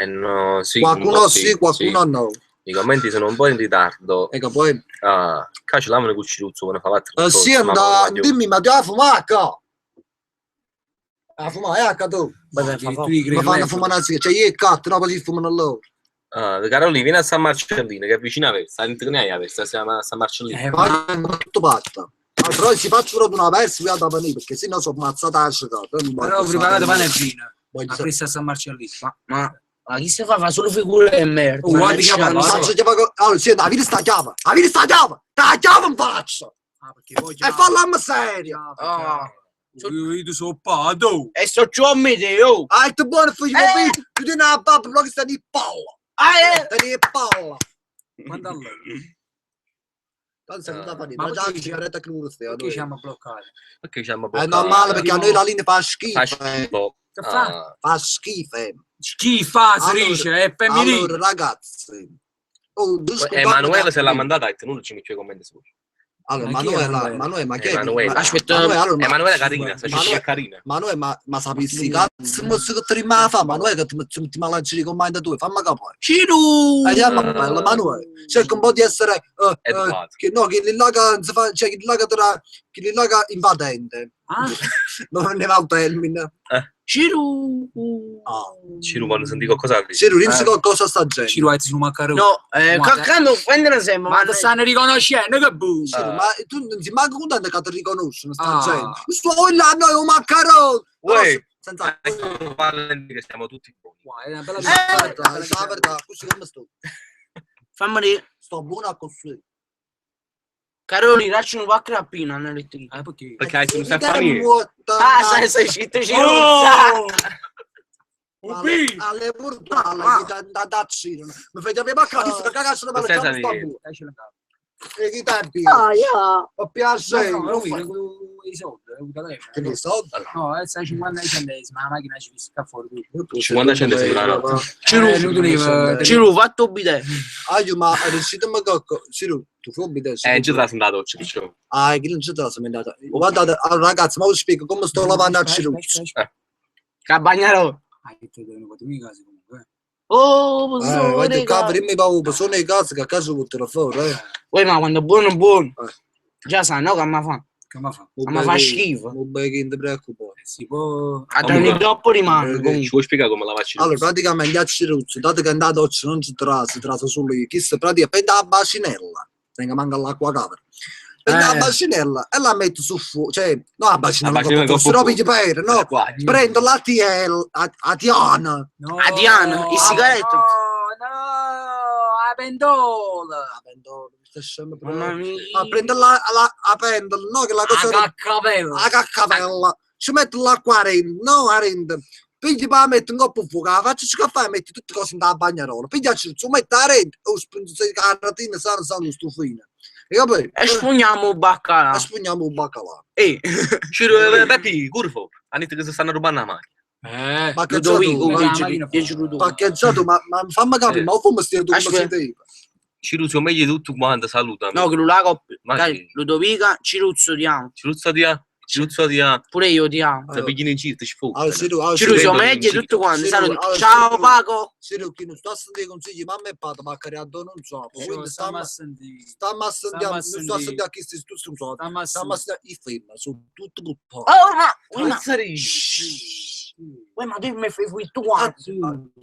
No, sì, un Qualcuno po' sì, qualcuno no. I commenti sono un po' in ritardo. Ecco, poi... Ah, qua ce l'avevano con Ciruzzo quando fa l'altro. Sì, dimmi, ma ti vuoi fumare, qua? A fumare, tu. Vabbè, fa Addirittura i Ma fanno grillette. fumare una sigara. Cioè, io e cazzo, no, così fumano loro. Ah, Carolina, vieni a San Marcellino, che è vicino a Versa, non è a Versa, si chiama San Marcellino. Ma Ma è tutto fatto. Ah, però si faccio proprio una versa, via da venire, perché se no sono ammazzata la città. Però preparate pane e vino. Voglio A questa San Marcellino. Ma chi si fa? Fa solo figure e merda. Oh, guardi che Cioè, parla. Faccio chiamare- Allora, sì, la vita sta chiave, la vita sta chiave, la chiave in faccia! Ah, perché poi E falla in seria! Ah. Io sono pado. E so ciò me te, oh! Ah, ti buono figlio, tu tieni la babba, però che sta di palla! Ah, eh! Sta di palla! Quando allora? Tanto sei venuta a fare Ma ma già perché la sigaretta che non stai Perché ci hanno bloccato? Perché ci hanno È bloccato? normale perché a noi la linea fa schifo, Fa eh. schifo. Che fa? Ah, Fa schifo. eh. Schifa, si Allora- dice, è femminile. Allora ragazzi, oh, giusto Emanuele se l'ha mandata e tenuto ci mette i commenti su. Allora, Ma chi è Manuela, Emanuele? Manuela, ma chi è? Emanuela. Aspetta. Manuela, allora, ma, Emanuele Carina, se Manuela- c'è Carina. Manuela, ma, ma sapessi cazzo, ma se ti rimane fa, Manuela, che ti, ti malanci con manda tu, fammi capire. Ciru! Andiamo, bella, Manuela, cerca un po' di essere, Educato. che, no, che li là che si fa, cioè, che li là che tra, che li là che invadente. Ah? Non ne va un termine. Ciru! Ah. Ci quando senti qualcosa Se non Eh. qualcosa sta gente. Ci rubai su maccarone. No, Guarda. caccando offendere sempre, Ma ma ti stanno riconoscendo, che bu. Sì, Ah. ma tu non ti manco contento che ti riconoscono sta Ah. gente. Sto là, no, è un maccarone. Però Uè. senza Ecco, Valenti che siamo tutti buoni. Guarda, è una bella La verità, la verità, così come sto. Fammi dire, Sto buona così. Carolina, lascia un po' crappina, hanno detto io. Ah, perché? Perché hai non sai Che fare niente. Ah, sai, sei scritto Ciruzza! Oh! Un Alle, B! alle portale da da da Ciro. Mi fai avere maccarone, che cazzo non me Non sai lo sto niente. buono. Lascialo andare. E chi tempi? Ah, yeah. Ho piacere. No, non no, fa- i soldi, il Che ne telefono. so? No, sai 50 centesimi, la macchina ci fisca fuori tutto. 50 centesimi la notte. Ciro, Eh, Ciru, fatto bidet. Aio, ma riuscite a cocco. Ciro, tu fai un bidet? Già te la sono andato, perciò. Ah, che non c'è la sono andata. Guardate, allora, ragazzi, ma vi spiego come sto lavando a Ciro. Cabagnaro. Ah, che te devono fare mica casa comunque. eh. Oh, Eh, voglio raga. capire, mi paura, sono in casa che a casa con telefono, eh. Uè, ma quando è buono, buono. Eh. Già sa, no, che mi fa? Che ma fa? Ma fa schifo. Non che non ti preoccupare. Si può... A dormire dopo rimane. Comunque. Ci vuoi spiegare come la faccio? Allora, praticamente a Ciruzzo, dato che è andato oggi non ci trasa, trasa solo io. Chi si pratica, prende la bacinella, tenga manca l'acqua capra. Prende la Eh. bacinella e la metto sul fuoco, cioè, no la bacinella, La bacinella no, con se roba fuoco. di per, no. Prendo la TL, a Tiana, No! A Diana, il sigaretto. No, no, la pendola! La pendola, questa scema proprio. Mamma mia. Ah, prendo la pendola, no, che la cosa La caccavella! la caccavella, ci metto l'acqua a rende, no a rende. Pigli pa metto un coppo fuoco, la faccio scaffare e metti tutte cose in da bagnarola. Pigli a ci metto a rende, o spingo la ratina sana sana stufina. E vabbè, E spugniamo il baccalà. e spugniamo il baccalà. Eh, Ciro, Peppi, curvo. Hanno detto che si stanno rubando la macchina. Ma che già tu, Ludovico, ma, la dieci macchina dieci Ludovico. ma che già tu, ma, ma fammi capire, ma come stai tu come Aspetta. siete io? Ciro, sono meglio di tutto quanto, salutami. No, che lui la coppia. Ma Dai, chi? Ludovica, Ciruzzo ti amo. Ciruzzo ti ha, Ciruzzo ti ha, Pure io ti amo. ti pigli in giro, ti sfottano. Allora, Ciro, allora, Ciruzzo, Ciro, vengono in meglio giro. tutto quanto. Ciro, Saluto. allora, Ciao Ciro. Paco. Ciro, chi non sta a sentire i consigli, mamma e papà, ma cariato non so, quindi Stiamo stiamo a sentire. stiamo a sentire, Stiamo a non sto a sentire. sentire a chi si stu non so, Stiamo a stiamo a sentire. sentire i film, sono tutto putto. Oh, ma, uè, ma, Mazzari. uè, ma tu mi fai fuori tu quanto.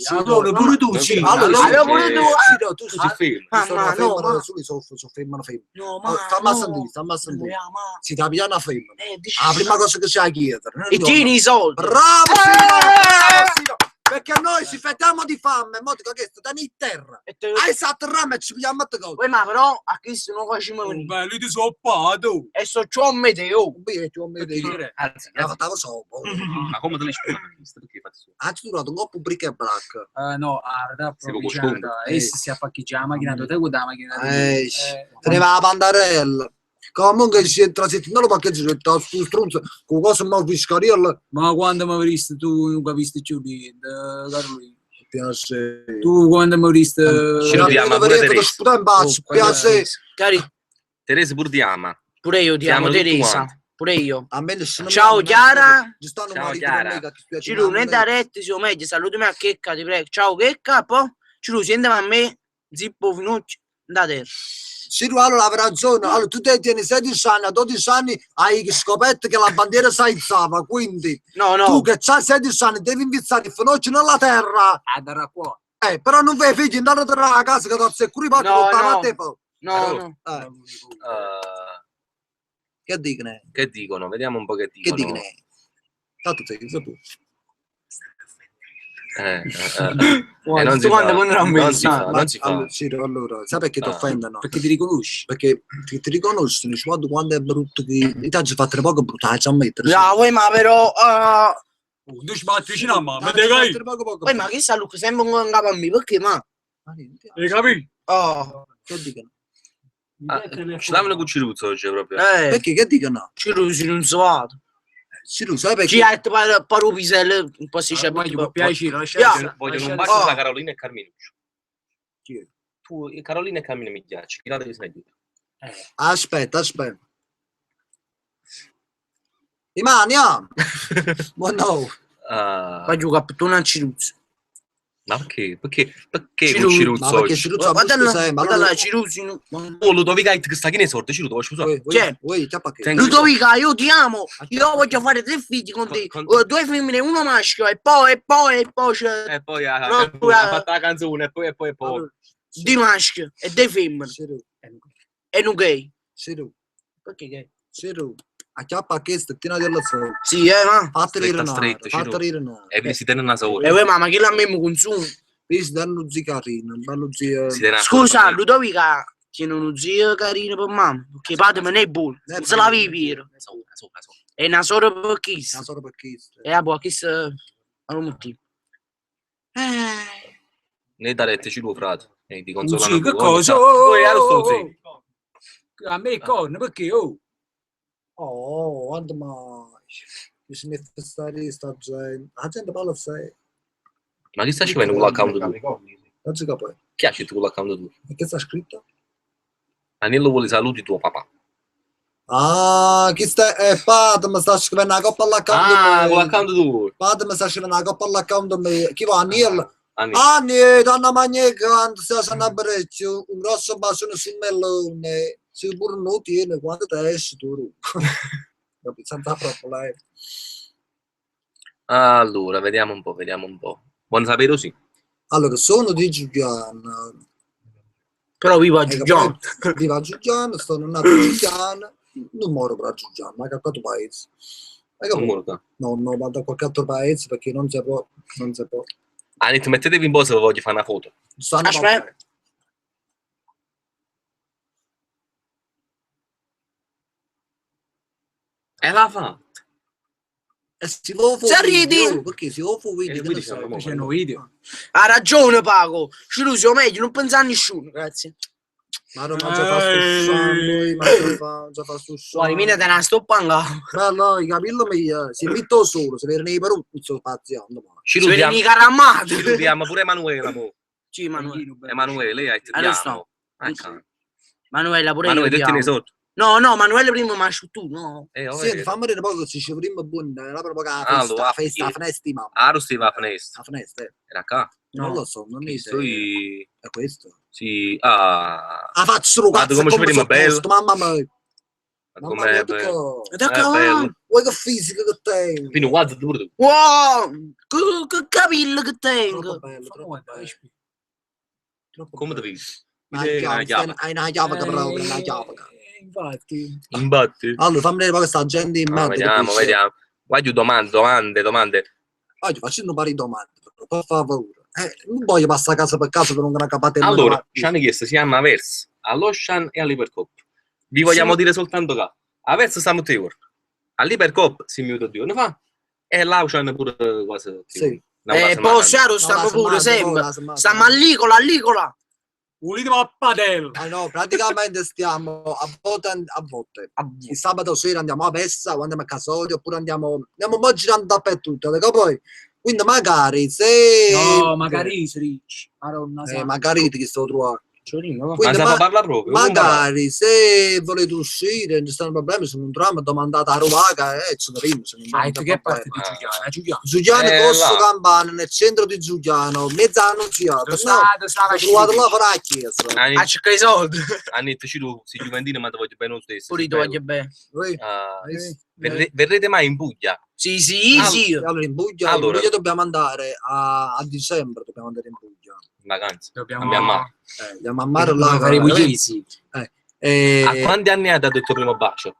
Allora, pure tu, Ciro. Allora, Allora, pure tu, ah. Ciro, tu Tu si ferma. Ma, sono ma, una no, femmina, ma, solo sono sono femmina femmina. no, ma, Oh, Stammi a no. sentire, stammi a sentire. No, ma, Si dà piano una femmina. dici- La prima cosa che c'è da chiedere. E tieni i soldi. Bravo, Ciro, bravo, Ciro. Perché noi ci fettiamo di fame, mo ti ho chiesto, dai in terra. E te- Hai fatto rame e ci pigliamo a te cosa. Uè, ma però a questo non facciamo venire. Bello, ti sono pato. E so ciò me te, oh. Un biglietto, un biglietto. Anzi, La fattavo sopra. Ma come te li spieghi? Perché fate su? Ha durato un po' bric e brac. No, la verità Sì, proprio con sconto. diciamo, essi si appaccheggia la macchina, tu te guarda la macchina. Teneva la pandarella. Comunque si entra non lo parcheggio, c'è sto stronzo, con cosa mi fiscariello. Ma quando mi avresti tu non capisti più niente, Carolina. Piace. Tu quando mi avresti... Ci vediamo, pure Ti Teresa. sputare in bacio, Oh, piace. Cari, Teresa pur ti ama. pure io ti Ti amo, amo tutti Teresa. quanti. Pure io. A me nessuno Ciao, mi- Chiara. Ci stanno Ciao, marito Chiara. con me che ti spiace, Ciru, ma non da retta, se o meglio, salutami a Checca, ti prego. Ciao Checca, poi Ciru, sentimi a me, zippo finuccio, andate. Ciro, allora aveva ragione. Allora, tu te tieni 16 anni, a 12 anni hai scoperto che la bandiera si alzava, quindi No, no. tu che c'hai 16 anni devi invizzare il finocchio nella terra. A dare qua. Però non fai figli, andare a casa che ti sei qui No, con no. te poi. No, no. Che dicono? Che dicono? Vediamo un po' che Che dicono. dicono? Tanto sei tu. Guarda, Non tutto si quanto fa, quando era non si fa, Ma- non si fa. Allora, Ciro, allora, sai perché ti Ah. offendono? Perché ti riconosci. Perché ti riconoscono, dici, guarda quando è brutto che... Ti ha fatto poco brutto, ah, ci ammettere. No, uè, ma però... ah, Oh, tu ci batti vicino a mamma, Ti te ha capi? fatto poco poco Uè, ma che sa Luca, sempre un capo a me, perché ma? Ma niente, Hai capito? Oh. Che dicono? Ah, ce l'avevano con Ciruzzo oggi proprio. Perché che dicono? Ciruzzo non so altro. Ciru, sai perché? Ci ha detto per un pisello, un po' si c'è. Voglio con piacere, lasciate Ya. stare, Vogliono un lasciate bacio Oh. tra Carolina e Carminuccio. Chi è? Tu, Carolina e Carmine mi piace. Chi l'ha che se ne aiuta? Aspetta, aspetta. Rimaniamo. Ma no. Ah, Va giù capitone a Ciruzzo. ma perché? Perché? Perché Ciruzzo. con Ciruzzo Ma perché oggi? Ciruzzo ha Guarda visto là, sempre. guarda là, Ciruzzo. Oh, Ludovica che sta chi ne sorte, Ciruzzo, scusa. Cioè. Ui, chiappa che. Tengo- Ludovica, io ti amo. Io voglio fare tre figli con te. Due femmine e uno maschio. E poi, e poi, e poi c'è E poi ha, No, ha fatto la canzone, e poi, e poi, e poi. di maschio e due femmine. Ciru, E non gay. Ciru, Perché gay? Ciru. A chiappa che sta della sola. Sì, ma. Fateli Stretta, renare, stretta, Ciru. fateli renare. E vi si tiene una sola. E voi mamma, che la me mi consumo? Vedi, danno zicarino, un bello zio. Si tiene una Scusa, sola. Ludovica tiene uno zio carino per mamma. Perché padre me ne è buono. Non se la vivi. Sola, sola, sola. È una sola per chi. Non so per chi. E la boh, chi se... Non motivo. Ne darete Ciru, frate. E di consolano. Sì, che cosa? Oh, Poi ero sto oh, zio. oh. A me corno, perché oh? Oh, quando mai? Mi si mette stare sta gente. La gente parla sei. Ma chi sta scrivendo con l'account tu? Non si capisce. Chi ha scritto con l'account tu? E che sta scritto? Anello vuole saluti tuo papà. Ah, chi sta... padre mi sta scrivendo una coppa all'account Ah, mio. con l'account tu. Padre mi sta scrivendo una coppa all'account mio. Chi va? Aniel. Anello. Anni, donna magneca, si sa una breccia, un grosso bacione sul melone. Se pure non tiene, quando te esci tu. Capito? Senza problemi. Allora, vediamo un po', vediamo un po'. Buon sapere sì. Allora, sono di Giuliano. Però viva Hai Giuliano. capito? Viva a Giuliano, sono nato a Giuliano, non moro per Giuliano, ma che altro paese. Hai Non capito? muoro qua. No, no, vado a qualche altro paese perché non si può, non si può. Anit, mettetevi in posa, voglio fare una foto. Stanno Aspetta. vabbè. E la fa. E si può Se fare ridi! video, perché si può fare video, E che quindi ne sai? siamo- C'è un video. Ha ragione Paco. Ciruzzo meglio, non pensa a nessuno, grazie. Ma non mangia fa sto sangue, ma non mangia fa sto Guarda, mi sangue. te una stoppa in capo. Ma no, i capelli miei, si metto solo, se vedono i perucchi, sono pazziando. ma. Ci Si vedono rubiamo, i caramati. ci rubiamo pure Emanuela, mo. Sì, Manuela. Emanuele, hai Ah, lo so. Ecco. Manuela pure Emanuele, io ti te ne amo. sotto. No, no, Manuela prima mi ha tu, no. Oh, Senti, fammi vedere poco, ci ci prima buona, era proprio la festa, Allora, la festa, la festa, ma Ah, stava la finestra. la finestra, eh. Era qua. No. Non lo so, non Che ne sto so. i- È questo. Sì, ah. Ah, faccio lo Guarda cazzo, come ci come vediamo sono bello. tosto, mamma mia. Ma Mamma com'è mia, bello. che Ed ecco, È bello. Vuoi che fisica che tengo? Pino, guarda pure tu. Wow, che capello che Troppo tengo. bello, troppo Guarda, bello. Troppo Come ti bello. vedi? Una Vedi una chiave, chiave. hai una chiave che proprio, una chiave. Infatti. Imbatti. Allora, fammi vedere poi questa gente in Ah, mezzo. vediamo, vediamo. Guarda, domande, domande, domande. Voglio facendo un paio di domande, però, per favore. Non voglio passare casa per casa per un gran capatello. Allora, ci hanno chiesto, si chiama Avers, all'Ocean e all'Ipercop. Vi vogliamo dire soltanto che Avers stiamo tutti i giorni. All'Ipercop si muta 2 giorni fa e l'Ocean pure quasi. Sì. Una volta a Eh, settimana. poi Chiaro stiamo pure sempre. Stiamo all'icola, all'icola. Ultimo a padel. Ah, no, praticamente stiamo a volte, a volte. Il sabato sera andiamo a Pessa o andiamo a Casorio oppure andiamo un po' girando dappertutto. Perché poi, quindi magari se... No, magari si ricci. Madonna santa. Magari ti sto trovando. Ma Quindi se ma- parla proprio. non parla. magari se volete uscire, non ci stanno problemi, sono un dramma, domandate a Ruvaca e ci daremo. se non Ah, c'è e tu che problema. parte di Giuliano? Giuliano. Giuliano Corso Là. Campana, nel centro di Giuliano, mezz'annunziata. Dove No, sta, dove sta la ho trovato là fuori la chiesa. A cercare i soldi. Annette, ci tu, sei Juventino, ma ti voglio bene lo stesso. Pure sei ti bello. voglio bene. Ui, Ah, hai visto? verrete mai in Puglia? Sì, sì, Ah, sì. Allora in Puglia, Allora. in Puglia dobbiamo andare a dicembre, dobbiamo andare in Puglia. In vacanza. Dobbiamo Andiamo a mare. Andiamo a mare là. Dobbiamo fare i eh, pugliesi. A quanti anni hai dato il tuo primo bacio?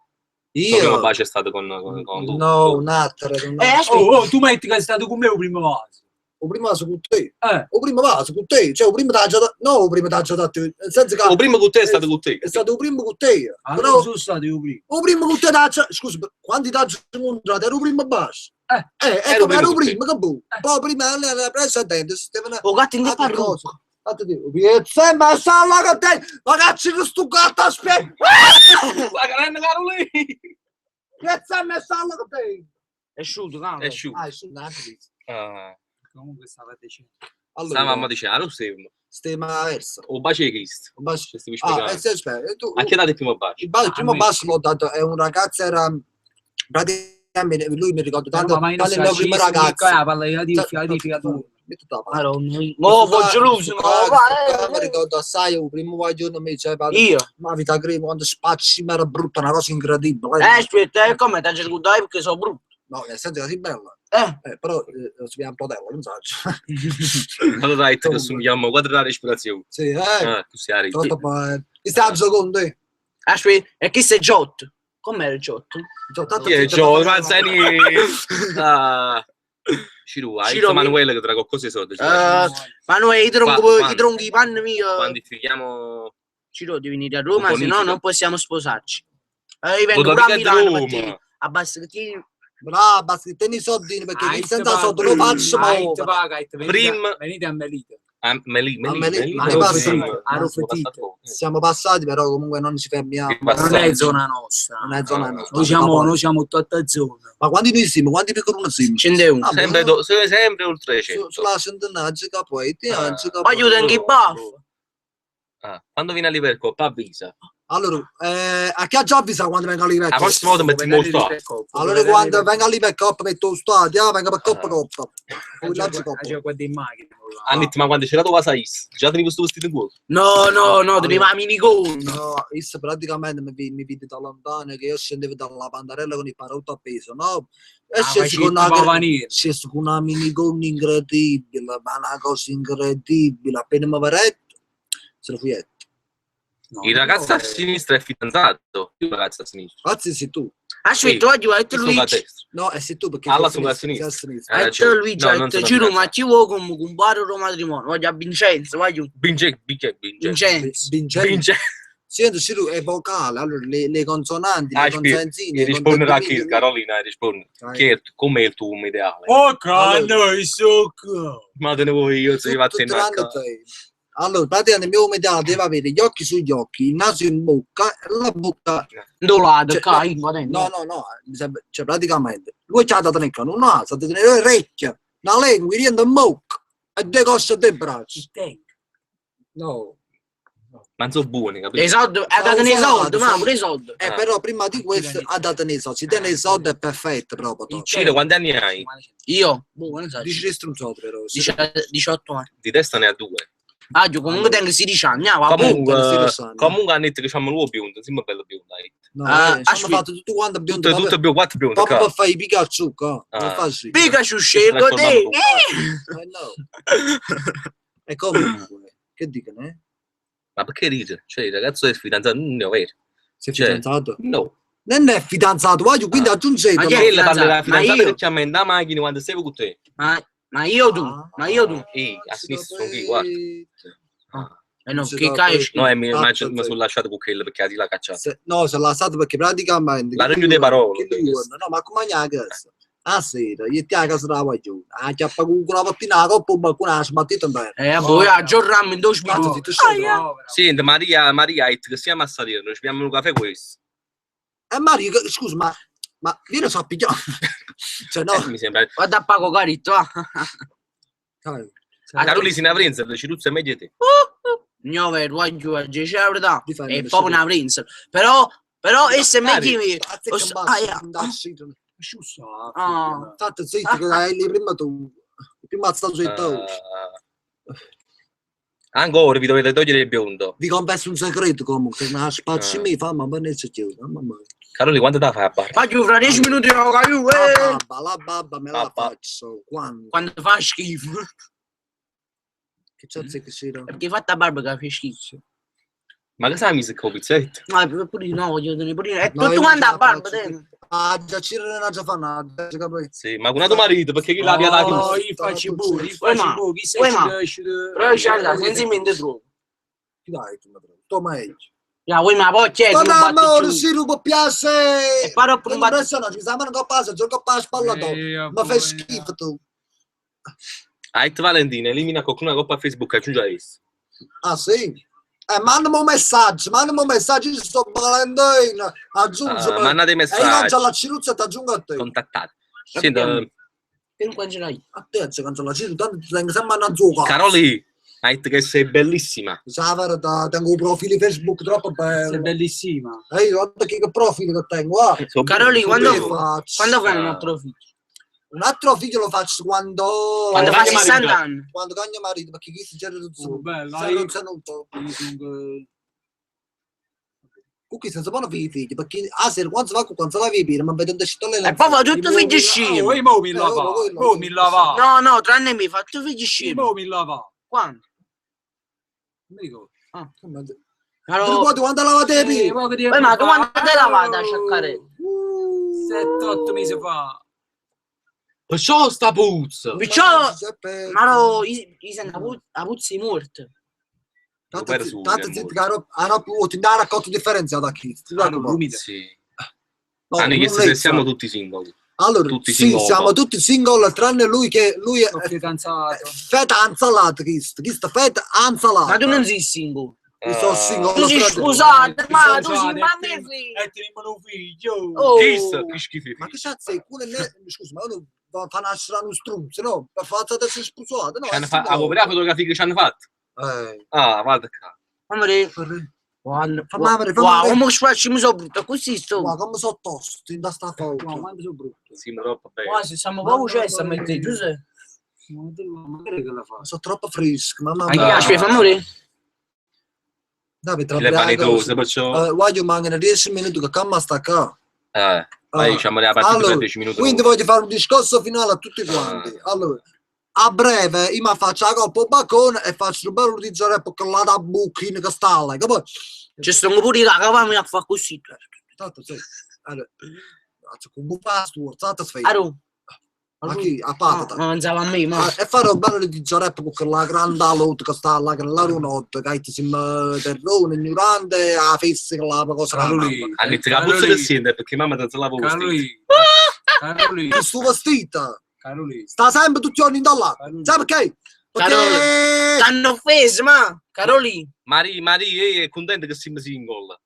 Il tuo primo Io? bacio è stato con lui. No, un altro. Un altro. Aspetta. Oh, oh, tu metti che è stato con me il primo vaso. O primo vaso con te. Eh. O primo vaso con te. Cioè, o primo t'ha già dato... No, o primo t'ha già dato... Nel senso che O primo con te è stato con te. è stato o primo con te. Allora Però sono stato io primo. o primo con te t'ha già... Scusa, quanti t'ha già incontrato? Era o primo bacio. Era Ecco, o primo era o con te. primo, che boh. Poi prima era precedente, Stefano... Oh, gatto in che Altra parrucca. cosa. Fatto di, piezza ma sta con te, ma cazzo che sto gatto aspetta! La carena Carolì! Piezza ma sta con te! È asciutto, cavolo. È asciutto. Ah, è asciutto, anche questo. Ah, Comunque stava dicendo. Allora, sta mamma dice, ah, lo stiamo. stiamo a verso. O bacio di Cristo. Un bacio. Ci stiamo Ah, spiegando. eh, sì, aspetta, e tu, A chi ha dato il primo bacio? il primo A me. bacio l'ho dato, è un ragazzo, era praticamente, lui mi ricordo tanto, Ma io tanto il mio primo ragazzo. La palla di Cioè, di figatura. Metti la palla. Madonna, oh, voglio Questo luce, qua, ma questo qua, va, mi eh. ricordo assai, il primo giorno mi diceva, Io? ma vita crema, quando spacci mi era brutta, una cosa incredibile. Aspetta, come ti hai perché sono brutto. No, nel senso che sei bella, Eh, però si chiama Potello, non so. Allora dai, che assumiamo quattro la respirazione. Sì, Ah, tu sei Ari. troppo bene. Ti stai giocando, eh? aspetta, e chi sei Giotto? Com'era Giotto? Gio, tanto Chi è ti- Gio? Ma sai ni... Ah. Ciru, hai Ciro, detto Manuele che trago cose soldi. Eh, Manuele, io tronco, Qua- io tronco i panni mio. Quando figliamo... Ciro, devi venire a Roma, Un se no bonifico. non possiamo sposarci. Io vengo Vado pure a mica a Milano Roma. per te. Abbassa che ti... Brava, basta che tieni i soldini perché Ah, senza soldi lo faccio, ma Prim- Venite a Melito. Ah, Meli, A Meli, Meli- Meli, ma Meli, passa- Meli, a Meli, Rofetito. siamo passati, però comunque non ci fermiamo. Che passaggio. Non è zona nostra. Non è zona Ah. nostra. Noi siamo tutta zona. Ma quanti noi siamo? Quanti piccoli siamo? 101. Ah, Sempre, sempre oltre Su, 100. sulla centinaia, poi ti Ah. Voglio anche i baffi. Ah, quando viene a Liverpool, avvisa. Allora, a chi ha già avvisato quando vengo all'Ipercop? La prossima volta metti molto. Allora quando vengo all'Ipercop metto lo stadio, ah, vengo per Coppa Ah. Coppa. Poi lancio Coppa. Già qua in macchina. Hanno detto, ma quando c'era tua Sais, già tenevi questo vestito in culo. No, no, no, teneva la minigonna. No, io praticamente mi vide da lontano che io scendevo dalla pandarella con il parotto appeso, no? E Ah, scesi con una, scesi con una minigonna incredibile, ma una cosa incredibile. Appena mi vedette, se lo fui etto. Il ragazzo a sinistra è fidanzato. Il ragazzo a sinistra. Ragazzi, sei tu. Aspetta, voglio, ha detto Io sono a Luigi. destra. No, e sei tu perché Alla sei sono a a sinistra. sinistra. sei a sinistra. Eh, Ha detto cioè, Luigi, no, ha non detto sono Ciro, ma fidanzato. ci vuoi come compare il matrimonio? Voglio a Vincenzo, voglio Binge, binge, binge. Vincenzo. Vincenzo. Binge. Senti, Ciro, è vocale, allora le consonanti, le Ah, spi- consonantine, Gli risponderà i chi, Carolina, risponde. Chi è il, com'è il tuo uomo ideale? Oh, cazzo, succo! Ma te ne vuoi io, se vado in tranne macchina. te. Allora, praticamente il mio uomo ideale deve avere gli occhi sugli occhi, il naso in bocca e la bocca. Dolato, Cioè, qua, in qua dentro. No, no, no, mi sembra- cioè praticamente lui c'ha da tenere un naso, ha da tenere le orecchie, una lingua, i denti in bocca e due cosce e due braccia. Il tank. No. Ma non sono buoni, capito? Esatto, ha dato nei soldi, ma Sì. pure i soldi. Ah. Però prima di questo ha dato nei soldi, se tiene i soldi è perfetto proprio. Il Ciro, quanti anni hai? Io, boh, non so. Dici le stronzate però. sì. 18 anni. Di testa ne ha due. Ah, io comunque tengo 16 anni, ah, vabbè. Comunque, non si lo sanno. comunque hanno detto che c'hanno l'uomo biondo, insomma bello biondo. dai. No, Ah, ci hanno aspetta. fatto tutto quanto biondo. Tutto, tutto biondo, quattro biondo. Proprio qua. per fare i Pikachu, qua. Non Ah. facile. Pikachu scelgo te. No. E comunque, che dicono, eh? Ma perché ride? Cioè, il ragazzo è fidanzato, non è vero. Si è Cioè, fidanzato? No. Non è fidanzato, voglio, quindi Ah. aggiungete. Ma chi è Quella parla della fidanzato? Ma fidanzata io? che chiama in da macchina quando sei con te. Ma io tu, ma io tu. Ehi, a sinistra sono qui, guarda. Eh no, Si che dà cazzo. poi- No, mi, Ah, ma, sì. mi sono lasciato con quello perché la cacciata. No, se l'ha stato perché praticamente... La regno delle parole, Che lui- No, ma come a casa? A sera, io ti a casa della voglio. A chiappa con una pottina, la coppa, un balcone, la sbattita in terra. Boh, aggiornammo in due Cazzo, minuti. ti scendo. Senti, Maria, Maria, ha detto che siamo a salire, noi ci abbiamo un caffè questo. Mario, scusa, ma io non so pigliare. Cioè, no. Mi sembra. Guarda a Paco Caritto, ah. Dai, Caroli si ne le Ciruzzo è meglio di te. No, vero, voglio a dice la verità. Difende, È proprio una prinza. Però, però, e se Cari. metti... Azzecca Os- un bacio, ah, yeah. un dacci. Giusto. Ah. State zitto, che hai lì prima tu. Prima stato zitto. Ah. Ancora vi dovete togliere il biondo. Vi confesso un segreto comunque, una spacci Ah. mi fa, ma non c'è chiuso, mamma mia. Caroli, quanto da fai a barba? Voglio fra 10 minuti no, capivo, La eh. babba, la babba me la Babba. faccio quando? Quando fa schifo. Che c'è che c'era? Perché hai fatto la barba che fa schifo. Ma che sai mi secco pizzetto? No, pure io no, voglio tenere pure io. È No, io tutto non quanto ce la la barba, faccio. te. Ah, già c'era non ha già fatto, già capito. Sì, ma con tuo marito, perché chi l'ha la No, chiusa? io faccio pure, io Uè, faccio ma- pure, chi sei uè, ma- Però c'è la senza mente trovo. Chi dai tu mi trovi? Tu meglio. Ya, voi ma poi c'è, Ma tu no, batti amore, giù. si ruba piace. E paro per Non un batte impressiona, ci siamo non passa, gioco pa spalla dopo. Ma fai schifo tu. Ah, detto Valentina, elimina qualcuno una coppa a Facebook, aggiungi adesso. Ah sì? Mandami un messaggio, mandami un messaggio, io sto Valentino, aggiungimi. Ah, mandate E io messaggi. cancello la Ciruzza e ti aggiungo a te. Contattate. Senta, Che non cancello io. A te c'è cancella Ciruzza, tanto ti tengo sempre a zucca. Caroli, hai detto che sei bellissima. Sa la verità, tengo un profilo Facebook troppo Sei bello. bellissima. E io guarda che profilo che tengo, ah. So- Caroli, so quando- Che bello. faccio? Quando fai un Ah. altro figlio? Un altro figlio lo faccio quando... Quando fa cambia marito. 60 anni. Quando cambia marito, perché chi si c'era tutto... Oh, bello, se io- non c'è un po'. Io sono- Con chi senza buono figli figli, perché a sera quando si va con quando se la vivi, ma vedo un E poi fa tutto figli Oh, scemo. io mo mi Eh, la va. oh, quello- Mo mi la va. No, no, tranne me, fa tutto figli Io scemo. mo mi la va. Quando? Non mi ricordo. Ti Allora, ricordi quando lavate i piedi? poco tempo Poi, ma fa. tu quando te la vado a cercare? 7-8 mesi fa. Perciò sta puzza. Perciò, Giuseppe, ma no, io sento la puzza di morte. Tanto Per zitto, su, tanto che è zitto, molto. che ero più ti dà raccolto differenziato a chi. Ti Ah, preoccupare. no, umida. Sì. No, Hanno non chiesto se lei siamo sa. tutti single. Allora, tutti sì, single. siamo tutti single, tranne lui che lui è Sono fidanzato. feta ansalata, Cristo. Cristo feta ansalata. Ma tu non sei single. Io sono Ah. single. Tu sei frate. sposato, ma tu sei Sposato, mamma e mia figlio. E teniamo un figlio. Oh. Chi sta? Che schifo. Ma che cazzo è? Quello ne... Scusa, ma uno va fa nascere uno struzzo, no? Per forza di essere sposato, no? Ci hanno è fatto single. la prima fotografia che ci hanno fatto. Ah, guarda qua. Fammi vedere. Per- Guarda, Fammi vedere, fammi Wow, vedere. come facciamo so brutto, così sto. Ma come sono tosto in sta No, foto? quanto sono brutto. Sì, ma troppo bello. Quasi siamo proprio cessa a mettere, giusto? Ma te- ma che che la fa? Sono troppo fresco, mamma Anche mia. aspetta, fammi vedere. Dai, tra Le panetose, perciò... Voglio mancano 10 minuti che camma sta qua. Vai, diciamo, la partita Allora, per 10 minuti. Quindi voglio fare un discorso finale a tutti quanti. Allora, a breve io mi faccio la coppa al balcone e faccio un bello di rap con la da bucchina che sta là. Capito? Ci sono pure la cavami a fare così. Tanto sì. Allora, faccio con bufasto, tanto sfida. Aro. Ma chi? A patata. Ma pensavo a me, ma. Ah, E fare un bello di rap con la grande lotta che sta là, che la notte, che siamo terrone, ignorante, a fissa che la cosa. Caroli. Hanno detto che la puzza che sente perché mamma ti lava vestito. Caroli. Caroli. Questo vestito Caroli. sta sempre tutti i giorni da là. Caroli. Sai perché? Perché... T'hanno offeso, ma. Caroli. Maria, Maria, è contenta che siamo single.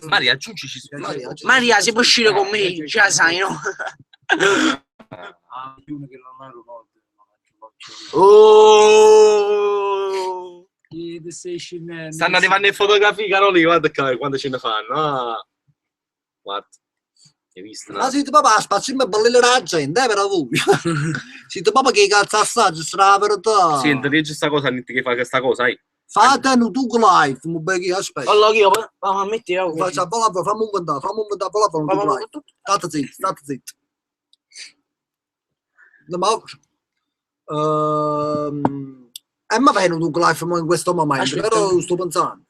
Maria, aggiungici su. Maria, aggiungi. Maria, se puoi uscire con me, già sai, no? Ah, uno che non ero notte. Ma faccio faccio. Oh. Chi ti stai scendendo? Stanno arrivando le fotografie, Caroli, guarda qua, quando ce ne fanno. Ah. Guarda. Hai visto? No? Ma siete papà, spazzimma ballare la gente, per voi. Siete papà che cazzo assaggio, sarà la verità. Senti, leggi sta cosa, niente che fa questa cosa, eh. Fate un Tug Life, mu becchi, aspetta. Allora io, va, metti, oh, Faccia, vola, fammi un guardare, fammi un guardare, vola, fammi un Tug Life. State zitto, state zitto. No, ma... ma viene un Tug Life mo in questo momento, Aspetta. però sto pensando.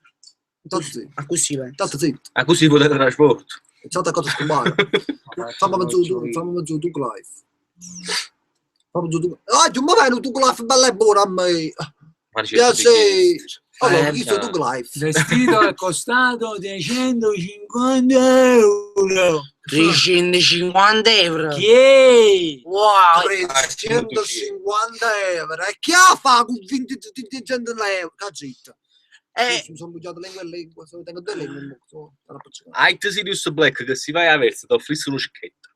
State zitto, Ah, così, vai. state zitto. Ah, così potete trasporto. C'è cosa scompare. Fammi giù, fammi giù Tug Life. Fammi giù Tug... Ah, tu mi viene un Tug Life bella e buona a me. Ma dice, Piace. Allora, questo è Eh. Tug Life. Vestito è costato 350 euro. 350 euro. Chi è? Wow. 350 euro. E chi ha fa con 20 300 euro? Cazzo. Mi sono bugiato lingua e lingua, tengo due lingue in bocca, sono appiccicato. Hai Sirius Black che si vai a verso, ti offrisse uno cecchetto.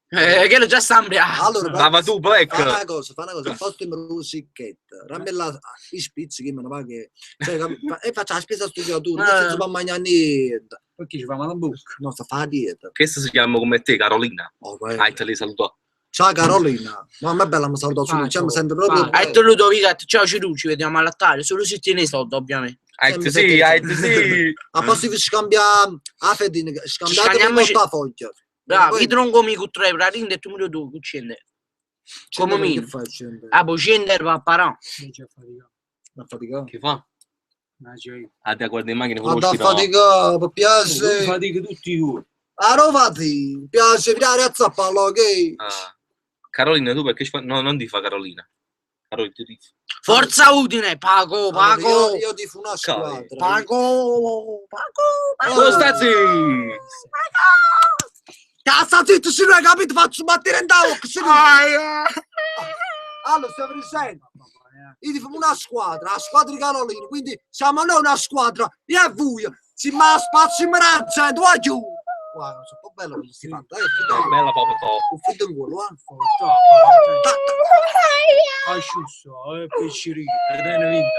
Che già sta ambriaco. Allora, Ma va tu, Black! Fa una cosa, fa una cosa, posto in rusichetta, rammella i spizzi che me ne va che... Cioè, e faccia la spesa studiatura, non si può mangiare niente. Perché ci fa male in bocca? No, sta fa la dieta. Questa si chiama come te, Carolina. Oh, vai. Hai te li salutò. Ciao Carolina. No, a me è bella mi saluto su, Ah, cioè, mi ciao. sento proprio... Ha detto Ludovico, ha detto, ciao Ciru, ci vediamo all'attare, solo se tieni i soldi, ovviamente. Hai Sempre sì, hai sì. A posto di scambiare a fedina, scambiate il Scambiamoci- portafoglio. Bravo, Poi- io tronco mi con tre euro, e tu mi lo due, con 100 euro. Come Che meno. fai, 100? Ah, boh, 100 euro va a parà. Non c'è fatica. Ma fatica. Che fa? Ma c'è. Ah, te guarda in macchina Ma con da uscita. fatica, mi piace. Fatica tutti i giorni. A Rovati, piace virare a zappalo, ok? Ah. Carolina, tu perché ci fa... No, non ti fa Carolina. Carolina, tu dici. Forza Udine, pago, Allora, pago, io tifo una Cavolo. squadra. pago, pago, pago. Oh, sta zitto! Cazzo zitto, se non hai capito, faccio battere in tavola, se no. Allora, stiamo dicendo. Io tifo una squadra, 'a squadra di Carolina, quindi siamo noi una squadra, io e voi, siamo 'a spazzimma d' 'a gente, guagliù! Guarda, so' un po' bello come si fa, eh, Bella proprio top. 'O friddo 'ncuollo, eh. Ah, giusto, è piccirino, tiene vinta.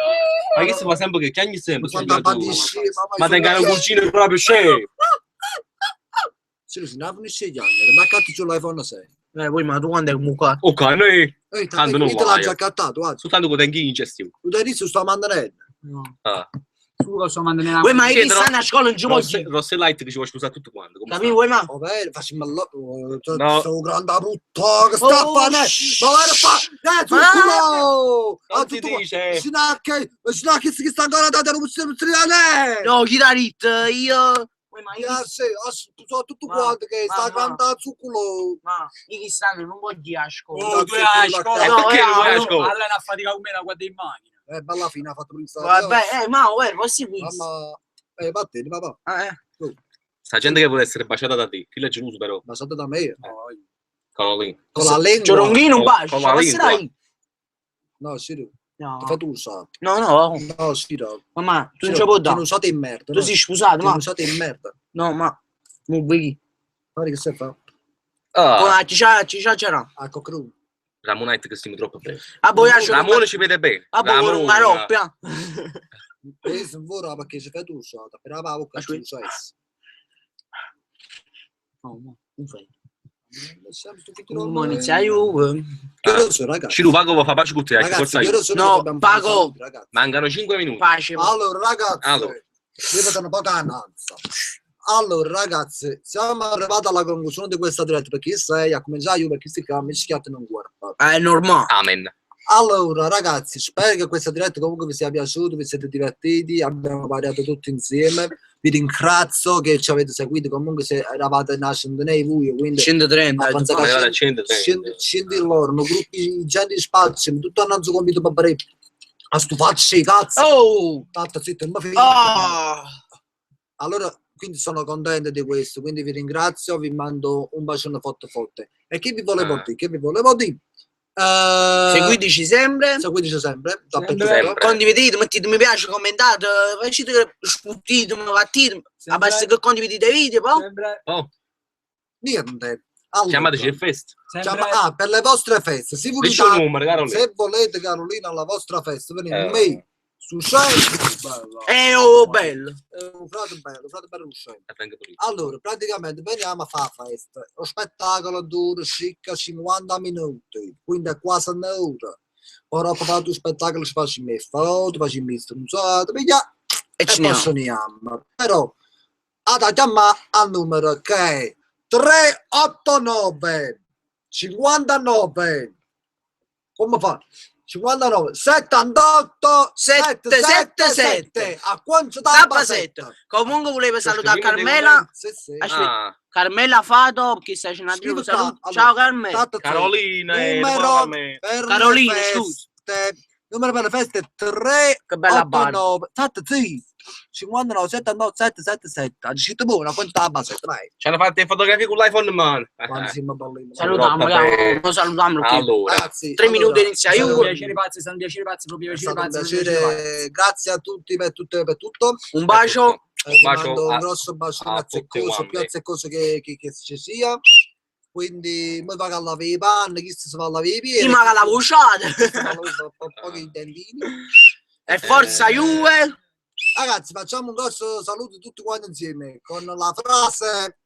Ma che si fa sempre che chiagni sempre, Quando signora tu. abbandisci, mamma, Ma tenga un cugino proprio scemo. Sì, sì, non finisce di chiamare, ma cazzo c'ho l'iPhone 6. Poi ma tu quando è comunque... Ok, noi Ehi, Tanto non io te l'ho vai. già accattato, guarda. soltanto con tengo in gestione. Tu dai inizio sto mantenendo. No. Ah. Tu lo sto mantenendo. Uè, ma io Sì, che stanno a scuola non ci voglio. Rosse Light che ci vuole scusare tutto quanto. Come Capì, uè, ma... Va bene, facciamo allora. No. Sono grande puttana che sta a Oh, fare. shh. Ma guarda fa. Zucchero! sta? Non si dice. Sinacche, che sta ancora dando un ne. No, chi t'ha detto? Io... Uè, ma io... Sì, sono tutto Ma- quanto che sta ma- grande zucchero. Ma io chi stanno non voglio ir a scuola. Oh, due a scuola. Eh, No, perché non vai a no, scuola? Allora a fatica come la guarda in macchina. Bella fine ha fatto per Vabbè, ma uè, posso questo? Mamma, vattene, papà. Eh. Sta gente che vuole essere baciata da te. Chi è geloso però? Baciata da me. Carolina. Con la lingua. Gioronghino un Con- bacio, con la ma lingua. dai. No, sì, No, ti fai tu usato. no, no, No, sì, no. mamma, tu non ci puoi Ti dare. usate in merda. Tu sei sposato, Ti ma... usate in merda. No, ma... Mo vedi. Guarda che stai fa. Ah, Ci c'è, c'era. A cocru. Ramonite che stiamo troppo bene. Ah, boh, io Ramone ci vede bene. Ah, boh, una roppia. Questo non vorrà perché si fa tu usata, però la bocca ci Aspetta. usa essa. No, no, non fai. Non Inizia Juve. Che ore sono, ragazzi? Ci pago fa pace con te, Ragazzi, forza che io. ore sono No, che dobbiamo fare pago. saluti, ragazzi? Mancano 5 minuti. Pace. Allora, ragazzi, Allora. io vedo un po' cananza. Allora, ragazzi, siamo arrivati alla conclusione di questa diretta perché io sei a cominciare io perché si chiama mi schiatta non guarda. È normale. Amen. Allora, ragazzi, spero che questa diretta comunque vi sia piaciuta, vi siete divertiti, abbiamo variato tutti insieme. Vi ringrazio che ci avete seguito, comunque se eravate nascendo nei voi, quindi 130. Ma pensa che- Arrivate a 130. scendi loro, no, gruppi gente di spazio, tutto hanno convinto per a stufarci i cazzo. Oh! Tata, zitto, non mi fido. Ah! Allora, quindi sono contento di questo, quindi vi ringrazio, vi mando un bacione forte forte. E che vi volevo Ah. dire? Che vi volevo dire? Seguiteci sempre. Seguiteci sempre, dappertutto. Sempre. Condividete, mettete mi piace, commentate, facete, sputtite, battite. Sempre- Basta che condividete i video, poi. Sempre, Oh, Niente. Allora, chiamateci il fest. sempre, ah, per le vostre feste, se Dici un volete, numero, Carolina. se volete Carolina alla vostra festa, venite Eh. me su sei, Oh, bello. un frate bello, un frate bello uscente. Eh, vengo pure io. Allora, praticamente veniamo a fare la festa. Lo spettacolo dura circa 50 minuti, quindi è quasi un'ora. Ora dopo fatto lo spettacolo ci facciamo le foto, facciamo le stronzate, via, E e ci poi andiamo. suoniamo. Però, ad chiamare al numero che è 389 59 come fa? 59 78 777 a quanto da Dabba sette. Comunque volevo salutare scrivimi dei Carmela. Sì, sì. Aspetta. Ah, Carmela Fato, che sta facendo Scrivi un qua, saluto. allora. Ciao Carmela. Tanto Carolina, Numero- numero... per Carolina, le scusa. feste, numero per le feste 3 Che bella 8 barba. 9 7 sì 59 79 7 7 7 ha scritto buona quanto la base vai Ci hanno fatto le fotografie con l'iPhone in mano. quando siamo ballini Salutiamo, Troppo bene. non salutiamo perché Allora, ragazzi tre allora, minuti inizia È stato un Juve. piacere pazzo, è stato un piacere pazzo, proprio è piacere stato un pazzo. proprio piacere pazzo. piacere grazie a tutti per tutto e per tutto Un bacio. Vi bacio mando un a- grosso bacione a tutti azzeccoso quanti. più azzeccoso che ci sia quindi noi vado a lavare i panni chi si va a lavare i piedi Prima che la vociata. chi si va a lavare pochi dentini E forza Juve. Ragazzi, facciamo un grosso saluto tutti quanti insieme con la frase.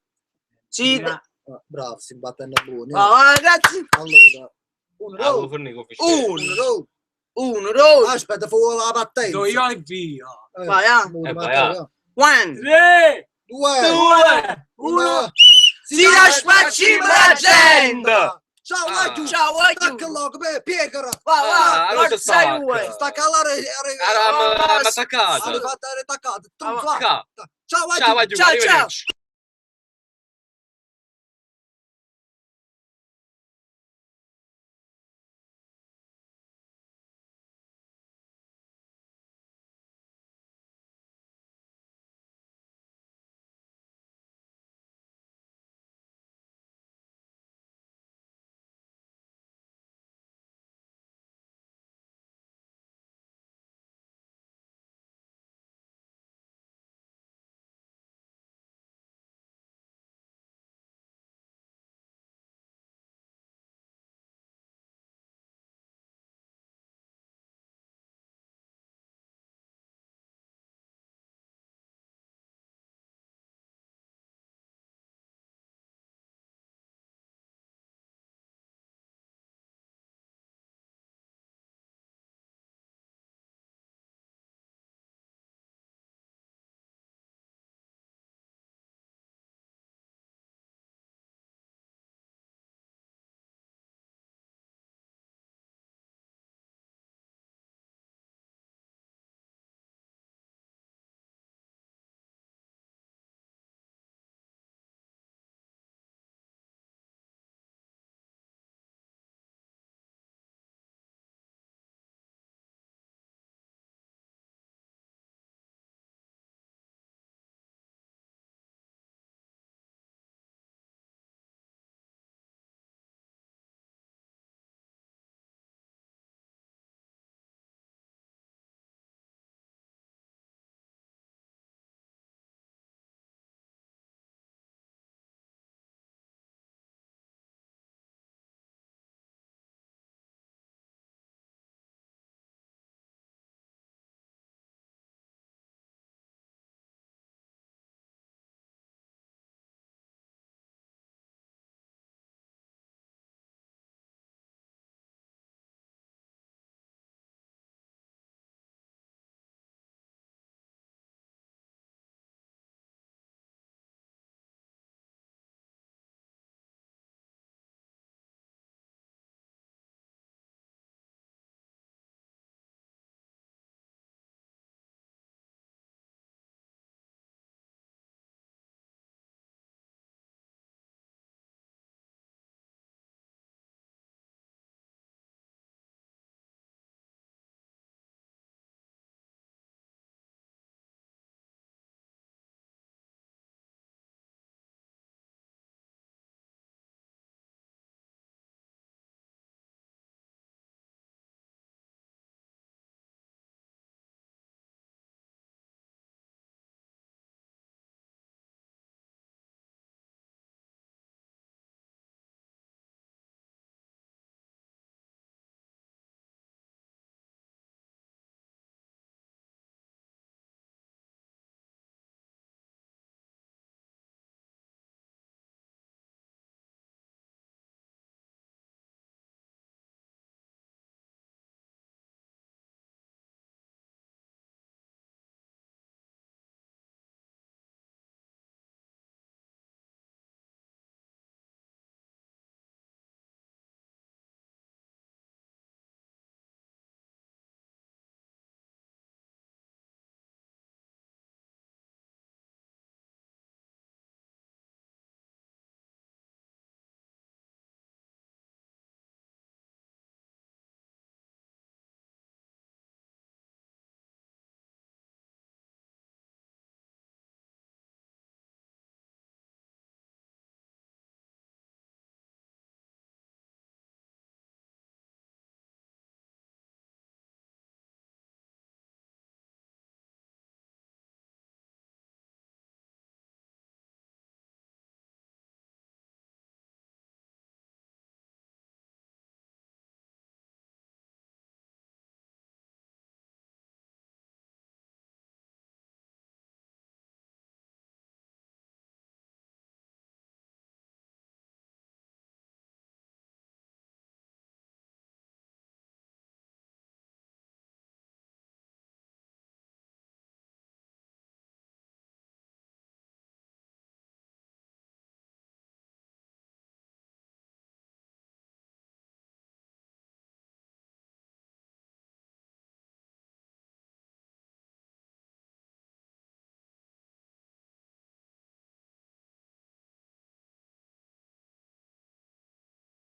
Sì. Ah, bravo, si battendo buoni. eh. Ah, ragazzi. Allora, uno, Ah, due, fornì con Fischetto. Uno, uno, due. uno, due, Aspetta, fu la partenza. Do io e via. Vai, ah. Matteo, Vai, ah. eh. One. 3, Due, 2, 1. uno. Si la spacci la gente. Ciao, Ah. laggiù. Ciao, voglio. Stacca loco, piecora. Va, Ah, va, allora forza stacca. Juve. Stacca alla re, Allora, Oh, mi attaccata. Arrivata, attaccata. Ciao, Ciao, laggiù. ciao, Ciao, ciao. arrivederci.